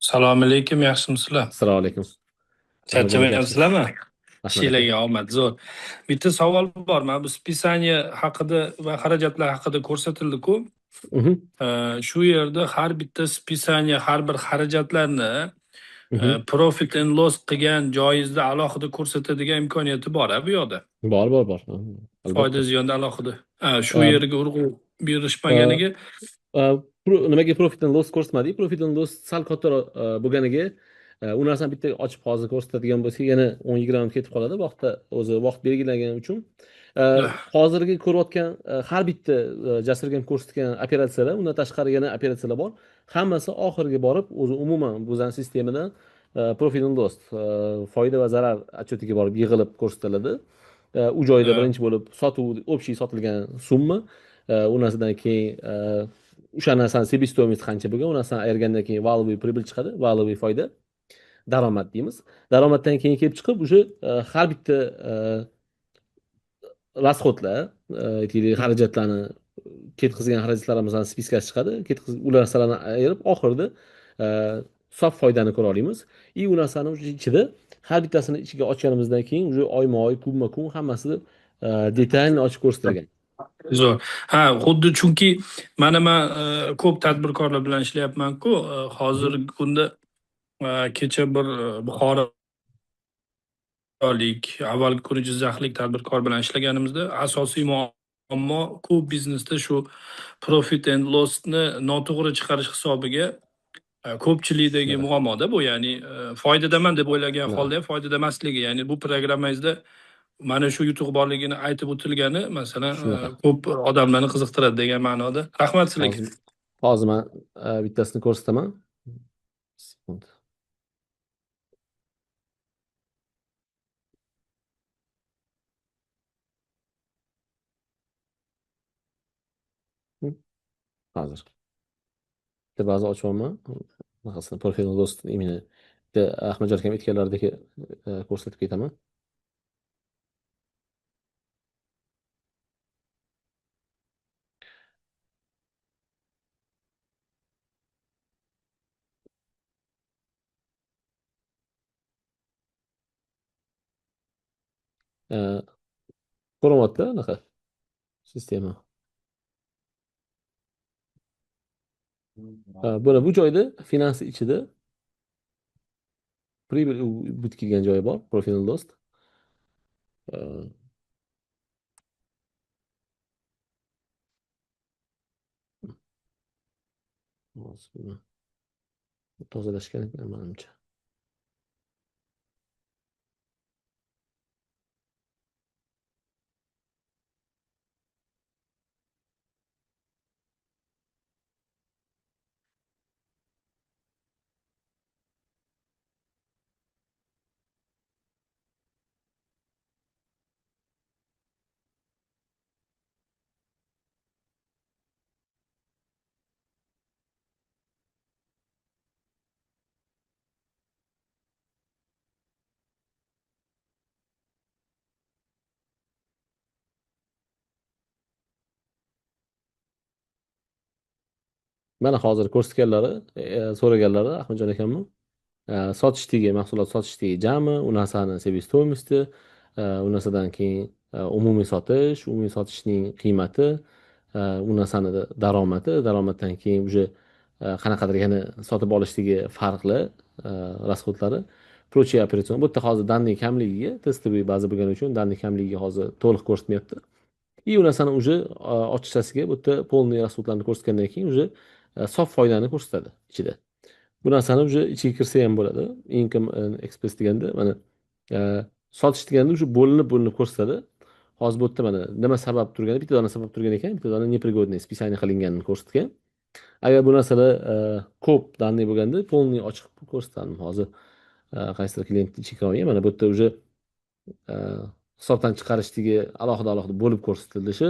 Assalomu alaykum, yaxshimisizlar? Assalomu alaykum. Charchamayapsizlarmi? Ishinglarga omad, zo'r. Bitta savol bor, mana bu списание haqida va xarajatlar haqida ko'rsatildi-ku. Shu yerda har bitta списание, har bir xarajatlarni profit and loss qilgan joyingizda alohida ko'rsatadigan imkoniyati bor-a bu yoqda? Bor, bor, bor. Foyda ziyonda alohida. Shu yerga urg'u berishmaganiga nimaga profit and loss ko'rsatmadik? Profit and loss sal kattaroq bo'lganiga u narsani bitta ochib hozir ko'rsatadigan bo'lsak, yana 10-20 minut ketib qoladi. Vaqtda o'zi vaqt belgilangani uchun. Hozirgi ko'rayotgan har bitta Jasur akam ko'rsatgan operatsiyalar, undan tashqari yana operatsiyalar bor. Hammasi oxiriga borib, o'zi umuman bizning sistemadan profit and loss, foyda va zarar отчetiga borib yig'ilib ko'rsatiladi. U joyda birinchi bo'lib sotuv, общий sotilgan summa, u narsadan keyin o'sha narsani себестоимость qancha bo'lgan, u narsani ayirgandan keyin валовый прибыль chiqadi, валовый foyda, daromad deymiz. Daromaddan keyin kelib chiqib, o'sha har bitta расход lar, aytaylik, xarajatlarni ketkazgan xarajatlarimizni списка si chiqadi. U narsalarni ayirib, oxirida sof foydani ko'ra olamiz. И u narsani ichida har bittasini ichiga ochganimizdan keyin уже oyma-oy, kunma-kun hammasi детально ochib ko'rsatilgan. Zo'r. Ha, xuddi chunki mana men ko'p tadbirkorlar bilan ishlayapman-ku. Hozirgi kunda kecha bir Buxorolik, avvalgi kuni Jizzaxlik tadbirkor bilan ishlaganimizda asosiy muammo ko'p biznesda shu profit and lossni noto'g'ri chiqarish hisobiga ko'pchilikdagi muammoda bu, ya'ni foydadaman deb o'ylagan holda ham foydada emasligi, ya'ni bu programmangizda mana shu yutuq borligini aytib o'tilgani, masalan, ko'p odamlarni qiziqtiradi degan ma'noda. Rahmat sizlarga. Hozir men bittasini ko'rsataman. Sekund. Hozir. Bitta ba'zi ochyapman. Bunaqasini profit and loss imini bitta Ahmadjon akam aytganlaridek ko'rsatib ketaman. Ko'rinyapti anaqa sistema. Buni bu joyda finans ichida прибыль убытки degan joyi bor, profit and loss. Hozir buni tozalash kerak manimcha. Mana hozir ko'rsatganlari, so'raganlari Ahmadjon akamni sotishdagi mahsulot sotishdagi jami, u narsani себестоимости, u narsadan keyin umumiy sotish, umumiy sotishning qiymati, u narsani daromadi, daromaddan keyin уже qanaqadir yana sotib olishdagi farqli расход lari, прочие операцион. Bu yerda hozir данные kamligiga, тестовый baza bo'lgani uchun данные kamligiga hozir to'liq ko'rsatmayapti. И u narsani уже ochiqchasiga bu yerda полный расход larni ko'rsatgandan keyin уже sof foydani ko'rsatadi ichida. Bu narsani уже ichiga kirsa ham bo'ladi. Income and expense deganda mana sotish deganda уже bo'linib bo'linib ko'rsatadi. Hozir bu yerda mana nima sabab turgani, bitta dona sabab turgan ekan, bitta dona непригодный списание qilinganini ko'rsatgan. Agar bu narsalar ko'p данные bo'lganda полный ochiq ko'rsatardim. Hozir qaysidir klient ichiga kira olmayman. Mana bu yerda уже hisobdan chiqarishdagi alohida alohida bo'lib ko'rsatilishi,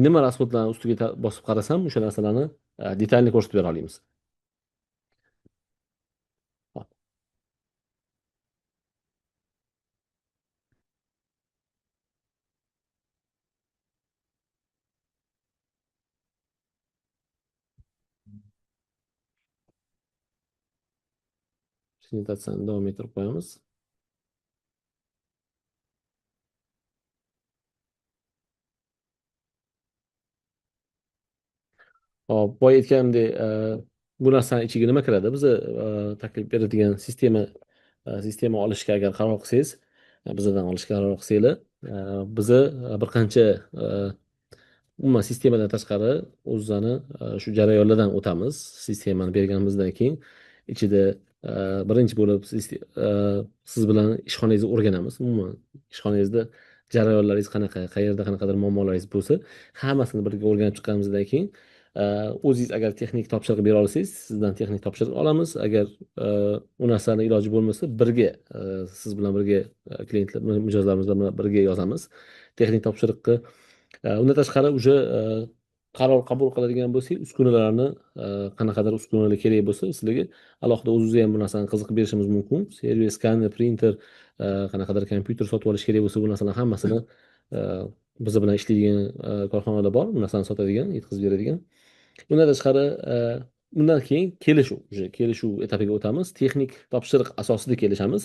nima расход larni ustiga bosib qarasam, o'sha narsalarni детально ko'rsatib bera olamiz. Hop. Prezentatsiyani davom ettirib qo'yamiz. Hop, boya aytganimdek, bu narsani ichiga nima kiradi? Biz taklif beradigan sistema olishga agar qaror qilsangiz, bizdan olishga qaror qilsanglar, biza bir qancha umuman sistemadan tashqari o'zini shu jarayonlardan o'tamiz. Sistemani berganimizdan keyin ichida birinchi bo'lib siz bilan ishxonangizni o'rganamiz. Umuman ishxonangizda jarayonlaringiz qanaqa, qayerda qanaqadir muammolaringiz bo'lsa, hammasini birga o'rganib chiqqanimizdan keyin o'zingiz agar texnik topshiriq bera olsangiz, sizdan texnik topshiriq olamiz. Agar u narsani iloji bo'lmasa, birga siz bilan birga klientlar, mijozlarimiz bilan birga yozamiz texnik topshiriqni. Undan tashqari уже qaror qabul qiladigan bo'lsak, uskunalarni qanaqadir uskunalar kerak bo'lsa, sizlarga alohida o'zingizga ham bu narsani qiziqib berishimiz mumkin. Server, skaner, printer, qanaqadir kompyuter sotib olish kerak bo'lsa, bu narsalarni hammasini biz bilan ishlaydigan korxonalar bor, bu narsani sotadigan, yetkazib beradigan. Undan tashqari undan keyin kelishuv, уже kelishuv etapiga o'tamiz. Texnik topshiriq asosida kelishamiz.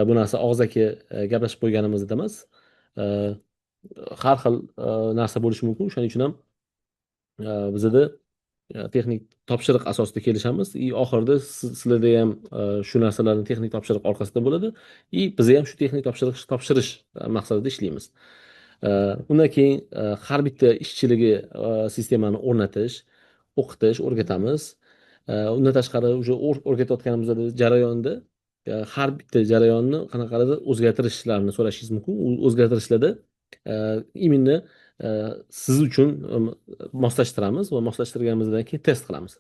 Bu narsa og'zaki gaplashib qo'yganimizda emas. Har xil narsa bo'lishi mumkin. O'shaning uchun ham bizada texnik topshiriq asosida kelishamiz. И oxirida sizlarda ham shu narsalarni texnik topshiriq orqasida bo'ladi. И biz ham shu texnik topshiriq topshirish maqsadida ishlaymiz. Undan keyin har bitta ishchiligi sistemani o'rnatish, o'qitish, o'rgatamiz. Undan tashqari уже o'rgatayotganimizda jarayonda har bitta jarayonni qanaqadir o'zgartirishlarni so'rashingiz mumkin. U o'zgartirishlarda именно siz uchun moslashtiramiz va moslashtirganimizdan keyin test qilamiz.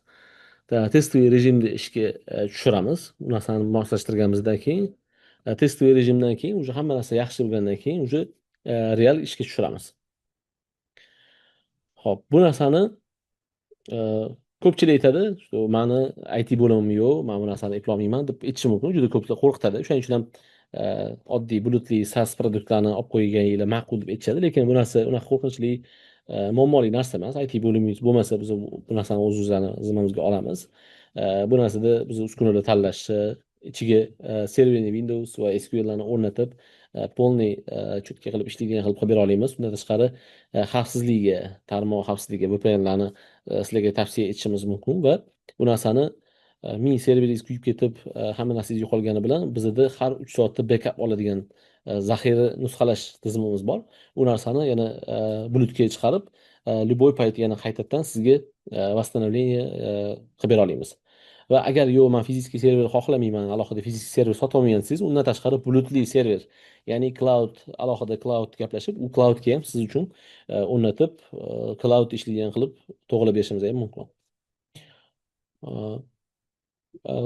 Тестовый rejimda ishga tushiramiz. Bu narsani moslashtirganimizdan keyin, тестовый rejimdan keyin уже hamma narsa yaxshi bo'lgandan keyin уже real ishga tushiramiz. Xo'p, bu narsani ko'pchilik aytadi, shu mani IT bo'limim yo'q, men bu narsani eplolmayman deb aytishi mumkin. Juda ko'plar qo'rqitadi. O'shaning uchun ham oddiy bulutli SaaS produktlarni olib qo'yganinglar ma'qul deb aytishadi, lekin bu narsa unaqa qo'rqinchli, muammoli narsa emas. IT bo'limingiz bo'lmasa, biz bu narsani o'zimizni zimmamizga olamiz. Bu narsada biz uskunalar tanlashni, ichiga serverni Windows va SQLlarni o'rnatib, полный чётко qilib ishlaydigan qilib qilib bera olamiz. Undan tashqari xavfsizligiga, tarmoq xavfsizligiga VPNlarni sizlarga tavsiya etishimiz mumkin va bu narsani ming serveringiz kuyib ketib, hamma narsangiz yo'qolgani bilan bizda har 3 soatda backup oladigan zaxira nusxalash tizimimiz bor. U narsani yana bulutga chiqarib, любой payt yana qaytadan sizga восстановление qilib bera olamiz. Va agar yo'q, men fiziki server xohlamayman, alohida fiziki server sotib olmayman desangiz, undan tashqari bulutli server, ya'ni cloud, alohida cloud gaplashib, u cloudga ham siz uchun o'rnatib, cloud ishlaydigan qilib to'g'rilab berishimiz ham mumkin.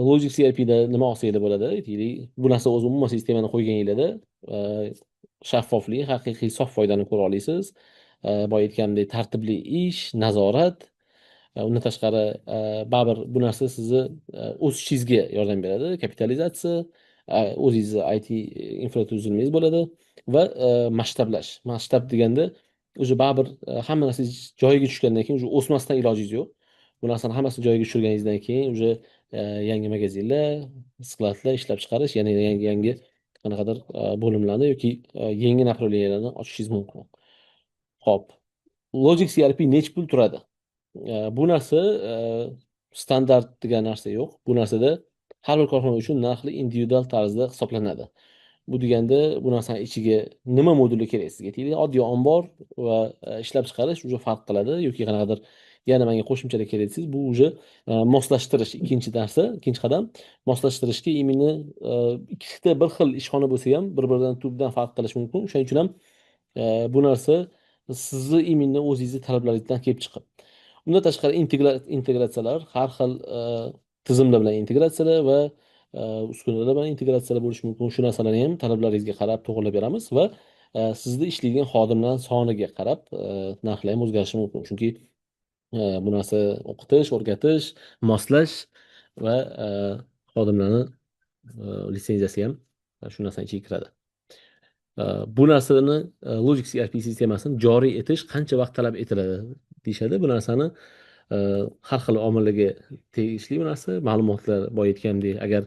Logic CRP da nima olsanglar bo'ladi? Aytaylik, bu narsa o'zi umuman sistemani qo'yganinglarda shaffoflik, haqiqiy sof foydani ko'ra olasiz. Boya aytganimdek, tartibli ish, nazorat, undan tashqari baribir bu narsa sizni o'sishingizga yordam beradi, kapitalizatsiya, o'zingizni IT infratuzilmangiz bo'ladi va masshtablash. Masshtab deganda уже baribir hamma narsa joyiga tushgandan keyin уже o'smasdan ilojingiz yo'q. Bu narsani hammasini joyiga tushirganingizdan keyin уже yangi magazinlar, skladlar ishlab chiqarish, yana yangi qanaqadir bo'limlarni yoki yangi направлениyalarni ochishingiz mumkin. Xo'p, Logix ERP necha pul turadi? Bu narsa standart degan narsa yo'q. Bu narsada har bir korxona uchun narxli individual tarzda hisoblanadi. Bu deganda bu narsani ichiga nima moduli kerak sizga? Deylik, oddiy ombor va ishlab chiqarish уже farq qiladi yoki qanaqadir yana menga qo'shimchalar kerak desangiz, bu уже moslashtirish ikkinchi narsa, ikkinchi qadam. Moslashtirishga именно ikkita bir xil ishxona bo'lsa ham bir-biridan tubdan farq qilishi mumkin. O'shaning uchun ham bu narsa sizni именно o'zingizni talablaringizdan kelib chiqib. Undan tashqari integratsiyalar, har xil tizimlar bilan integratsiyalar va uskunalar bilan integratsiyalar bo'lishi mumkin. Shu narsalarni ham talablaringizga qarab to'g'rilab beramiz va sizni ishlaydigan xodimlar soniga qarab narxlar ham o'zgarishi mumkin. Chunki bu narsa o'qitish, o'rgatish, moslash va xodimlarni litsenziyasi ham shu narsani ichiga kiradi. Bu narsani Logix ERP sistemasini joriy etish qancha vaqt talab etiladi deyishadi. Bu narsani har xil omillarga tegishli bu narsa. Ma'lumotlar boya aytgandek, agar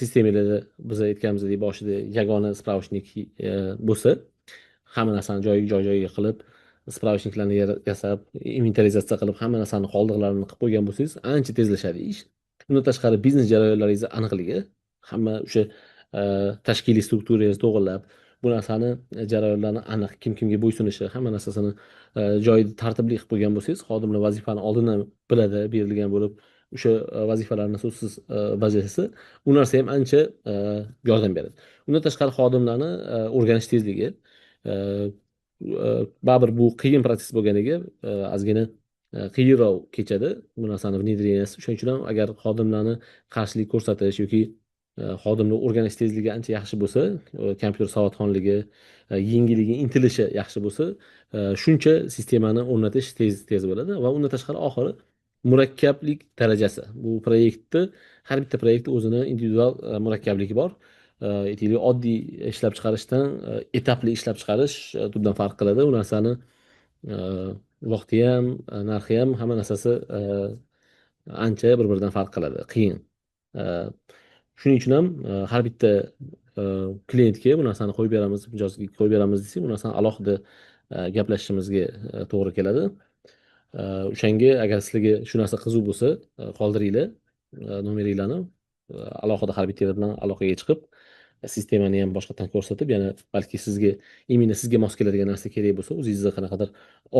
sistemalarda biz aytganimizdek boshida yagona spravочник bo'lsa, hamma narsani joy-joyiga qilib, spravочникlarni yasab, inventarizatsiya qilib, hamma narsani qoldiqlarini qilib qo'ygan bo'lsangiz, ancha tezlashadi ish. Undan tashqari biznes jarayonlaringizni aniqligi, hamma o'sha tashkiliy strukturangizni to'g'rilab, bu narsani jarayonlarni aniq kim kimga bo'ysunishi, hamma narsasini joyida tartibli qilib qo'ygan bo'lsangiz, xodimlar vazifani oldindan biladi, berilgan bo'lib, o'sha vazifalarni so'zsiz bajarsa, u narsa ham ancha yordam beradi. Undan tashqari xodimlarni o'rganish tezligi, baribir bu qiyin protsess bo'lganiga ozgina qiyinroq kechadi bu narsani внедрениеsi. Shuning uchun ham agar xodimlarni qarshilik ko'rsatish yoki xodimlar o'rganish tezligi ancha yaxshi bo'lsa, kompyuter savodxonligi, yengilligi, intilishi yaxshi bo'lsa, shuncha sistemani o'rnatish tez bo'ladi va undan tashqari oxiri murakkablik darajasi. Bu proyektni, har bitta proyektni o'zini individual murakkabligi bor. Aytaylik, oddiy ishlab chiqarishdan etapli ishlab chiqarish tubdan farq qiladi. U narsani vaqti ham, narxi ham, hamma narsasi ancha bir-biridan farq qiladi, qiyin. Shuning uchun ham har bitta klientga bu narsani qo'yib beramiz, mijozga qo'yib beramiz desak, bu narsani alohida gaplashishimizga to'g'ri keladi. O'shanga agar sizlarga shu narsa qiziq bo'lsa, qoldiringlar nomeringlarni, alohida har bitta bilan aloqaga chiqib, sistemani ham boshqatdan ko'rsatib, yana balki sizga именно sizga mos keladigan narsa kerak bo'lsa, o'zingizda qanaqadir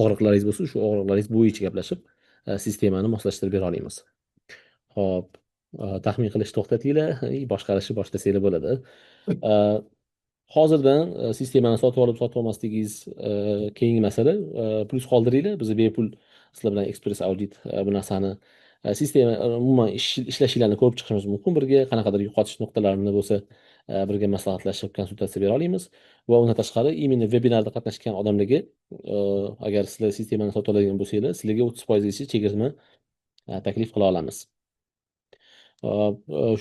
og'riqlaringiz bo'lsa, shu og'riqlaringiz bo'yicha gaplashib, sistemani moslashtirib bera olamiz. Xo'p, taxmin qilishni to'xtatinglar, boshqarishni boshlasanglar bo'ladi. Hozirdan sistemani sotib olib, sotib olmasligingiz keyingi masala. Plyus qoldiringlar, biz bepul sizlar bilan ekspress audit bu narsani sistema umuman ishlashinglarni ko'rib chiqishimiz mumkin birga, qanaqadir yo'qotish nuqtalarini bo'lsa birga maslahatlashib konsultatsiya bera olamiz va undan tashqari именно vebinarda qatnashgan odamlarga agar sizlar sistemani sotib oladigan bo'lsanglar, sizlarga 30% chegirma taklif qila olamiz.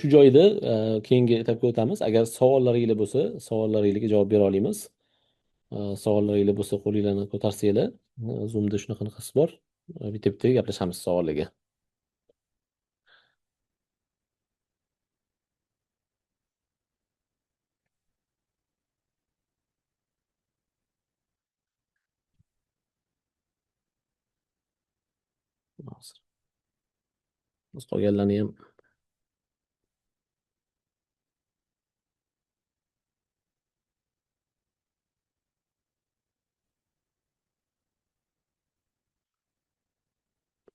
Shu joyda keyingi etapga o'tamiz. Agar savollaringlar bo'lsa, savollaringlarga javob bera olamiz. Savollaringlar bo'lsa qo'linglarni ko'tarsanglar, Zoomda shunaqa qanaqasi bor. Bitta-bitta gaplashamiz savollarga. Hozir. Biz qolganlarni ham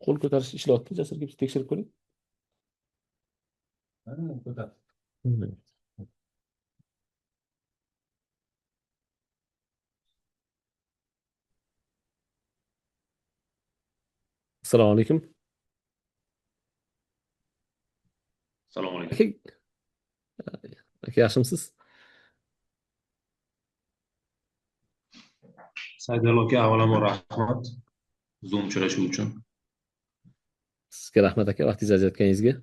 qo'l ko'tarish ishlayapti, Jasur aka, tekshirib ko'ring. Ko'tar. Assalomu alaykum. Assalomu alaykum. Aka, yaxshimisiz? Saidallo aka, avvalambor rahmat Zoom uchrashuv uchun. Sizga rahmat aka, vaqtingizni ajratganingizga.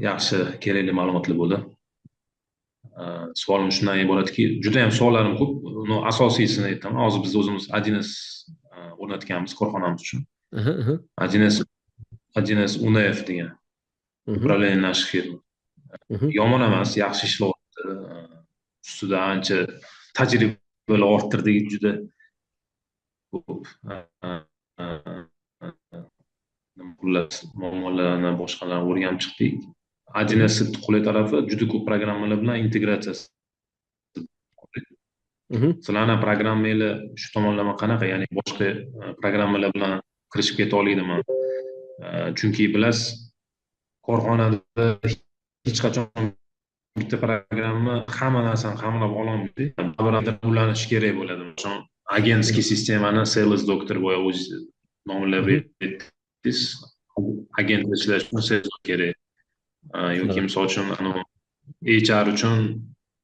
Yaxshi, kerakli ma'lumotlar bo'ldi. Savolim shundan iboratki, juda ham savollarim ko'p. Uni asosiysini aytaman. Hozir biz o'zimiz 1С o'rnatganmiz korxonamiz uchun. 1С 1С УНФ degan. Управление наших фирм. Yomon emas, yaxshi ishlayapti. Ustida ancha tajribalar orttirdik juda ko'p. Xullas, muammolarni, boshqalarni o'rganib chiqdik. 1С qulay tarafi juda ko'p programmalar bilan integratsiyasi. Sizlarni programmanglar shu tomonlama qanaqa? Ya'ni boshqa programmalar bilan kirishib keta oladimi? Chunki bilasiz, korxonada hech qachon bitta programma hamma narsani qamrab ololmaydi. Baribir ulanishi kerak bo'ladi. Masalan, агентский sistemani Sales Doctor boya o'zingiz nomlab aytdingiz. Agent ishlash uchun sales kerak. Yoki misol uchun HR uchun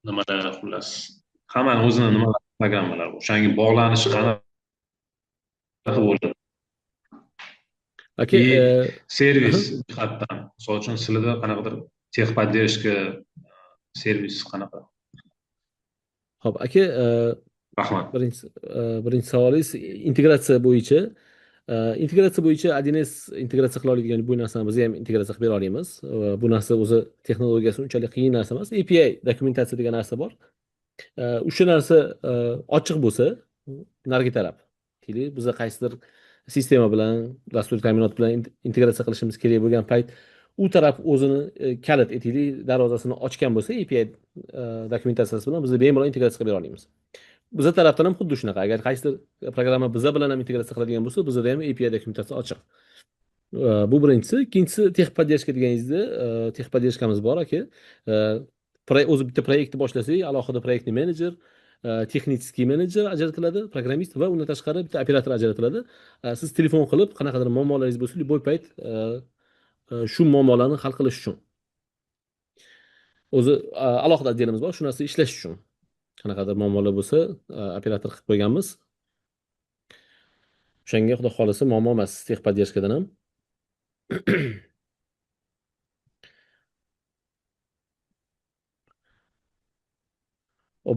nimalar, xullas. Hammani o'zini nimalar programmalari bor. O'shanga bog'lanish qanaqa bo'ladi? Aka, servis jihatdan, misol uchun sizlarda qanaqadir техподдержка servis qanaqa? Xo'p, aka, rahmat. Birinchi savolingiz integratsiya bo'yicha. Integratsiya bo'yicha 1С integratsiya qila oladigan bu narsani biz ham integratsiya qilib bera olamiz. Bu narsa o'zi texnologiyasi unchalik qiyin narsa emas. API dokumentatsiya degan narsa bor. O'sha narsa ochiq bo'lsa, narigi taraf. Deylik, biz qaysidir sistema bilan, dasturiy ta'minot bilan integratsiya qilishimiz kerak bo'lgan payt u taraf o'zini kalit aytaylik, darvozasini ochgan bo'lsa, API dokumentatsiyasi bilan biz bemalol integratsiya qilib bera olamiz. Biza tarafdan ham xuddi shunaqa. Agar qaysidir programma biza bilan ham integratsiya qiladigan bo'lsa, bizada ham API dokumentatsiya ochiq. Bu birinchisi. Ikkinchisi, техподдержка deganingizda, техподдержкamiz bor aka. O'zi bitta proyektni boshlasak, alohida proyektni menejer, texnik menejer ajratiladi, programmist va undan tashqari bitta operator ajratiladi. Siz telefon qilib, qanaqadir muammolaringiz bo'lsa, любой payt shu muammolarni hal qilish uchun. O'zi alohida отделimiz bor, shu narsa ishlash uchun. Qanaqadir muammolar bo'lsa, operator qilib qo'yganmiz. O'shanga xudo xolasa muammo emas, техподдержкаdan ham.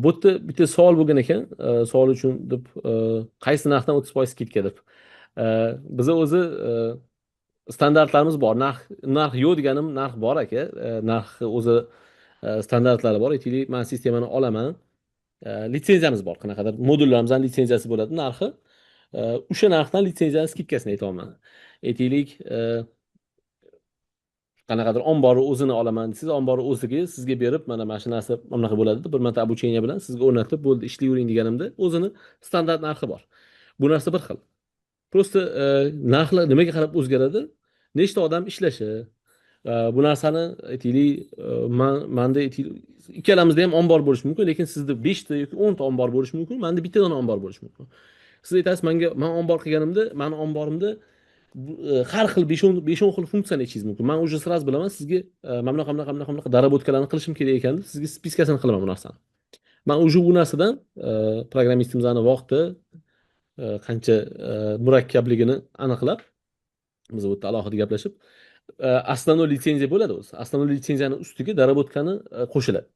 Bu yerda bitta savol bo'lgan ekan, savol uchun deb qaysi narxdan 30% skidka deb. Biza o'zi standartlarimiz bor. Narx yo'q deganim narx bor aka. Narx o'zi standartlari bor. Aytaylik, men sistemani olaman. Litsenziyamiz bor, qanaqadir modullarimizning litsenziyasi bo'ladi narxi. O'sha narxdan litsenziyani skidkasini aytaman. Aytaylik, qanaqadir omborni o'zini olaman desangiz, omborni o'ziga sizga berib, mana shu narsa bunaqa bo'ladi deb bir marta обучение bilan sizga o'rnatib bo'ldi, ishlayvering deganimda o'zini standart narxi bor. Bu narsa bir xil. Prosta narxlar nimaga qarab o'zgaradi? Nechta odam ishlashi. Bu narsani aytaylik, menda aytaylik, ikkalamizda ham ombor bo'lishi mumkin, lekin sizda 5 ta yoki 10 ta ombor bo'lishi mumkin, menda bittadan ombor bo'lishi mumkin. Siz aytasiz, menga men ombor qilganimda, meni omborimda har xil 5-10 xil funksiyani aytishingiz mumkin. Men уже сразу bilaman sizga mana bunaqa, bunaqa, bunaqa, bunaqa darabotklarni qilishim kerak ekan deb sizga spiskasini qilaman bu narsani. Men уже bu narsadan programmistimizni vaqti qancha murakkabligini aniqlab, biz bu yerda alohida gaplashib, основной litsenziya bo'ladi o'zi. Основной litsenziyani ustiga darabotkani qo'shiladi.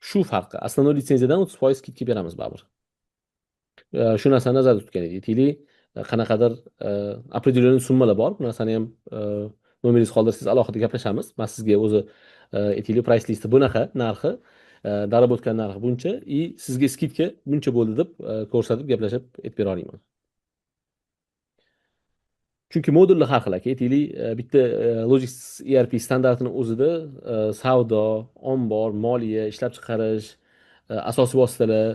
Shu farqi. Основной litsenziyadan 30% skidka beramiz baribir. Shu narsani nazarda tutgan edik. Aytaylik, qanaqadir определенный summalar bor. Bu narsani ham nomeringizni qoldirsangiz alohida gaplashamiz. Men sizga o'zi aytaylik, price listi bunaqa narxi, darabotka narxi buncha, i sizga skidka buncha bo'ldi deb ko'rsatib gaplashib aytib bera olaman. Chunki modullar har xil aka. Aytaylik, bitta Logix ERP standartini o'zida savdo, ombor, moliya, ishlab chiqarish, asosiy vositalar,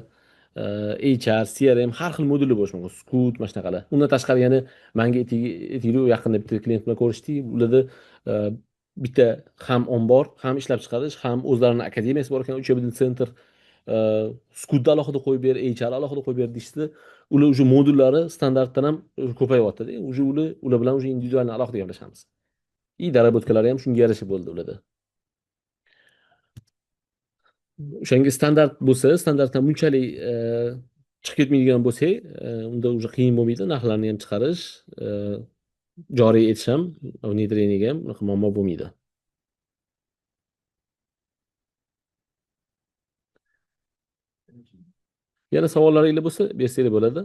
HR, CRM har xil modullar bo'lishi mumkin. Scoot, mana shunaqalar. Undan tashqari yana menga aytaylik, yaqinda bitta klient bilan ko'rishdik. Ularda bitta ham ombor, ham ishlab chiqarish, ham o'zlarining akademiyasi bor ekan, учебный центр, Scootni alohida qo'yib ber, HR alohida qo'yib ber deyishdi. Ular уже modullari standartdan ham ko'payyapti-da. Уже ular bilan уже individual alohida gaplashamiz. И darabotkалari ham shunga yarasha bo'ldi ularda. O'shanga standart bo'lsa, standartdan bunchalik chiqib ketmaydigan bo'lsak, unda уже qiyin bo'lmaydi, narxlarni ham chiqarish, joriy etish ham, внедрениеga ham unaqa muammo bo'lmaydi. Yana savollaringiz bo'lsa, bersanglar bo'ladi.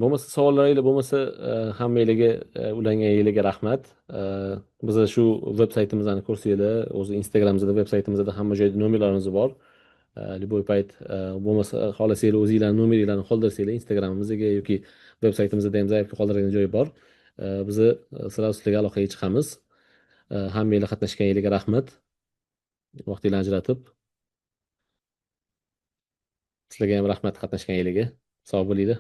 Bo'lmasa, savollaringlar bo'lmasa, hammanglarga ulanganinglarga rahmat. Biza shu veb saytimizni ko'rsanglar, o'zi Instagramimizda, veb saytimizda, hamma joyda nomerlarimiz bor. Любой payt bo'lmasa, xohlasanglar, o'zinglarni nomeringlarni qoldirsanglar, Instagramimizga yoki veb saytimizda ham заявка qoldiradigan joyi bor. Biza сразу sizlarga aloqaga chiqamiz. Hammanglar qatnashganinglarga rahmat. Vaqtinglarni ajratib. Sizlarga ham rahmat qatnashganinglarga. Sog' bo'linglar.